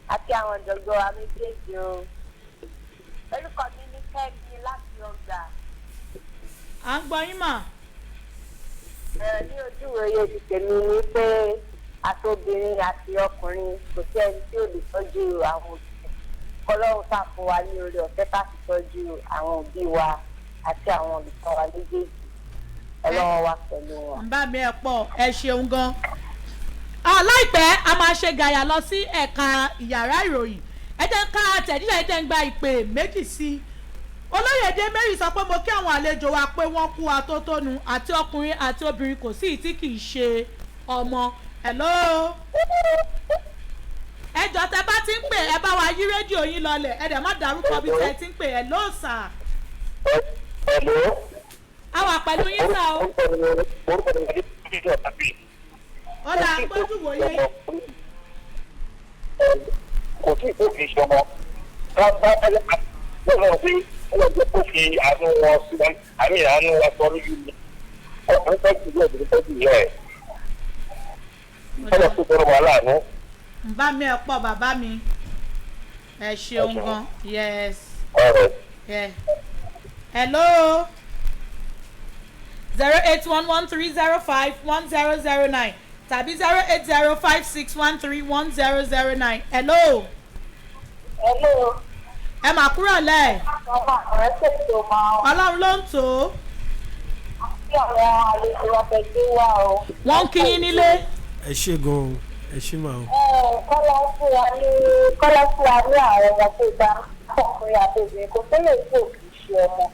Àti àwọn ọ̀jọ̀gbọ́n wa méjèèjì o. Orúkọ mi ní Kẹ́mi láti ọgbà. À ń gbọ́ yín mà. Ní ojú ìwòye ti tèmi ni pé àtobìnrin àti ọkùnrin, kò sí ẹni tí ò lè tọ́jú àwọn òbí. Kọlọ́run fà fún wa ní orí ọ̀fẹ́ láti tọ́jú àwọn òbí wa àti àwọn olùkọ́ wa méjèèjì. Ọlọ́run wa pẹ̀lú wọn. Ń bá mi ẹ pọ̀, ẹ ṣeun gan. Láìpẹ́, a máa ṣe gàyà lọ sí ẹ̀ka ìyàrá ìròyìn. Ẹ jẹ́ ká tẹ̀jíṣẹ́, ẹ jẹ́ ń gba ìpè méjì sí i. Olóyèdè Mary sọ pé mo kí àwọn àlejò wa pé wọ́n kú atótónu, àti ọkùnrin àti obìnrin, kò sí ìtí kì í ṣe ọmọ. Hello. Ẹ jọ, tẹ bá ti ń pè, ẹ bá wa yí rédíò yín lọlẹ̀, ẹ dẹ̀ má dárúkọ bí tẹ ti ń pè. Hello sir. Hello. A wà pẹ̀lú yín sà o. Orúkọ mi ni Adébíyí Ọ̀tàbí. Ó dà gbójú wòye. Kò sí ìkó kì í ṣe ọmọ. Ká bá ẹyẹ wọ́n sọ pé wọ́n jẹ́ kó fi àánú wọn sí wọn, àmì àánú wa sọ lójú mi. Ọkùnrin tọ́jú ìyá, obìnrin tọ́jú ìyá ẹ̀. Ọlọ́ tó tọrọ wà láàánú. Ń bá mi ẹ pọ̀, bàbá mi, ẹ ṣeun gan. Yes. Ọ̀rẹ́. Yeah. Hello. 08113051009 tàbí 08056131009. Hello. Hello. Ẹ mà kúrò lẹ̀. Ọmọ ọ̀rẹ́ ṣètò máa. Ọlọ́run ló ń tò ó. Àti àwọn àlejò wa fẹ́ gbé wá o. Wọ́n ń kí yín nílé. Ẹ ṣe gan-an, ẹ ṣe máa o. Kọ́lá fún wa ní kọ́lá fún wa ní àwọn ọmọ tó bá ọkùnrin àti obìnrin, kò tó lè tó kì í ṣe ọmọ.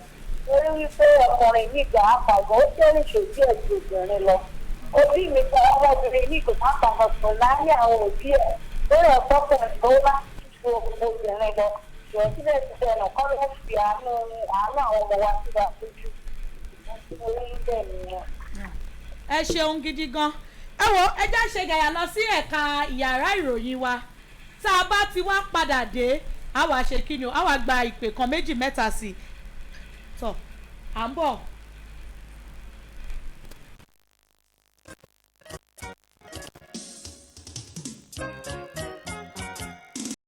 Torí wípé ọkùnrin yìí gbà á pàgọ́, ó tẹ́rìn ṣòdí ẹ̀ ju obìnrin lọ. Òbí mi kan, ọmọbìnrin yìí kò má pàgọ́ sùn láyé àwọn òbí ẹ̀. Lórí ọ̀pọ̀kùnrin tó bá ju obìnrin lọ. Ṣùgbọ́n síbẹ̀síbẹ̀ náà, kọ́lá fi àánú àánú àwọn ọmọ wa síra lójú. Orí bẹ́ẹ̀ nìyẹn. Ẹ ṣeun gidi gan. Ẹ wo, ẹ já ṣe gàyà lọ sí ẹ̀ka ìyàrá ìròyìn wa. Tá a bá ti wá padà dé, a wá ṣe kí ni o, a wá gba ìpè kan, méjì, mẹ́ta sí i. Tọ́ à ń bọ̀.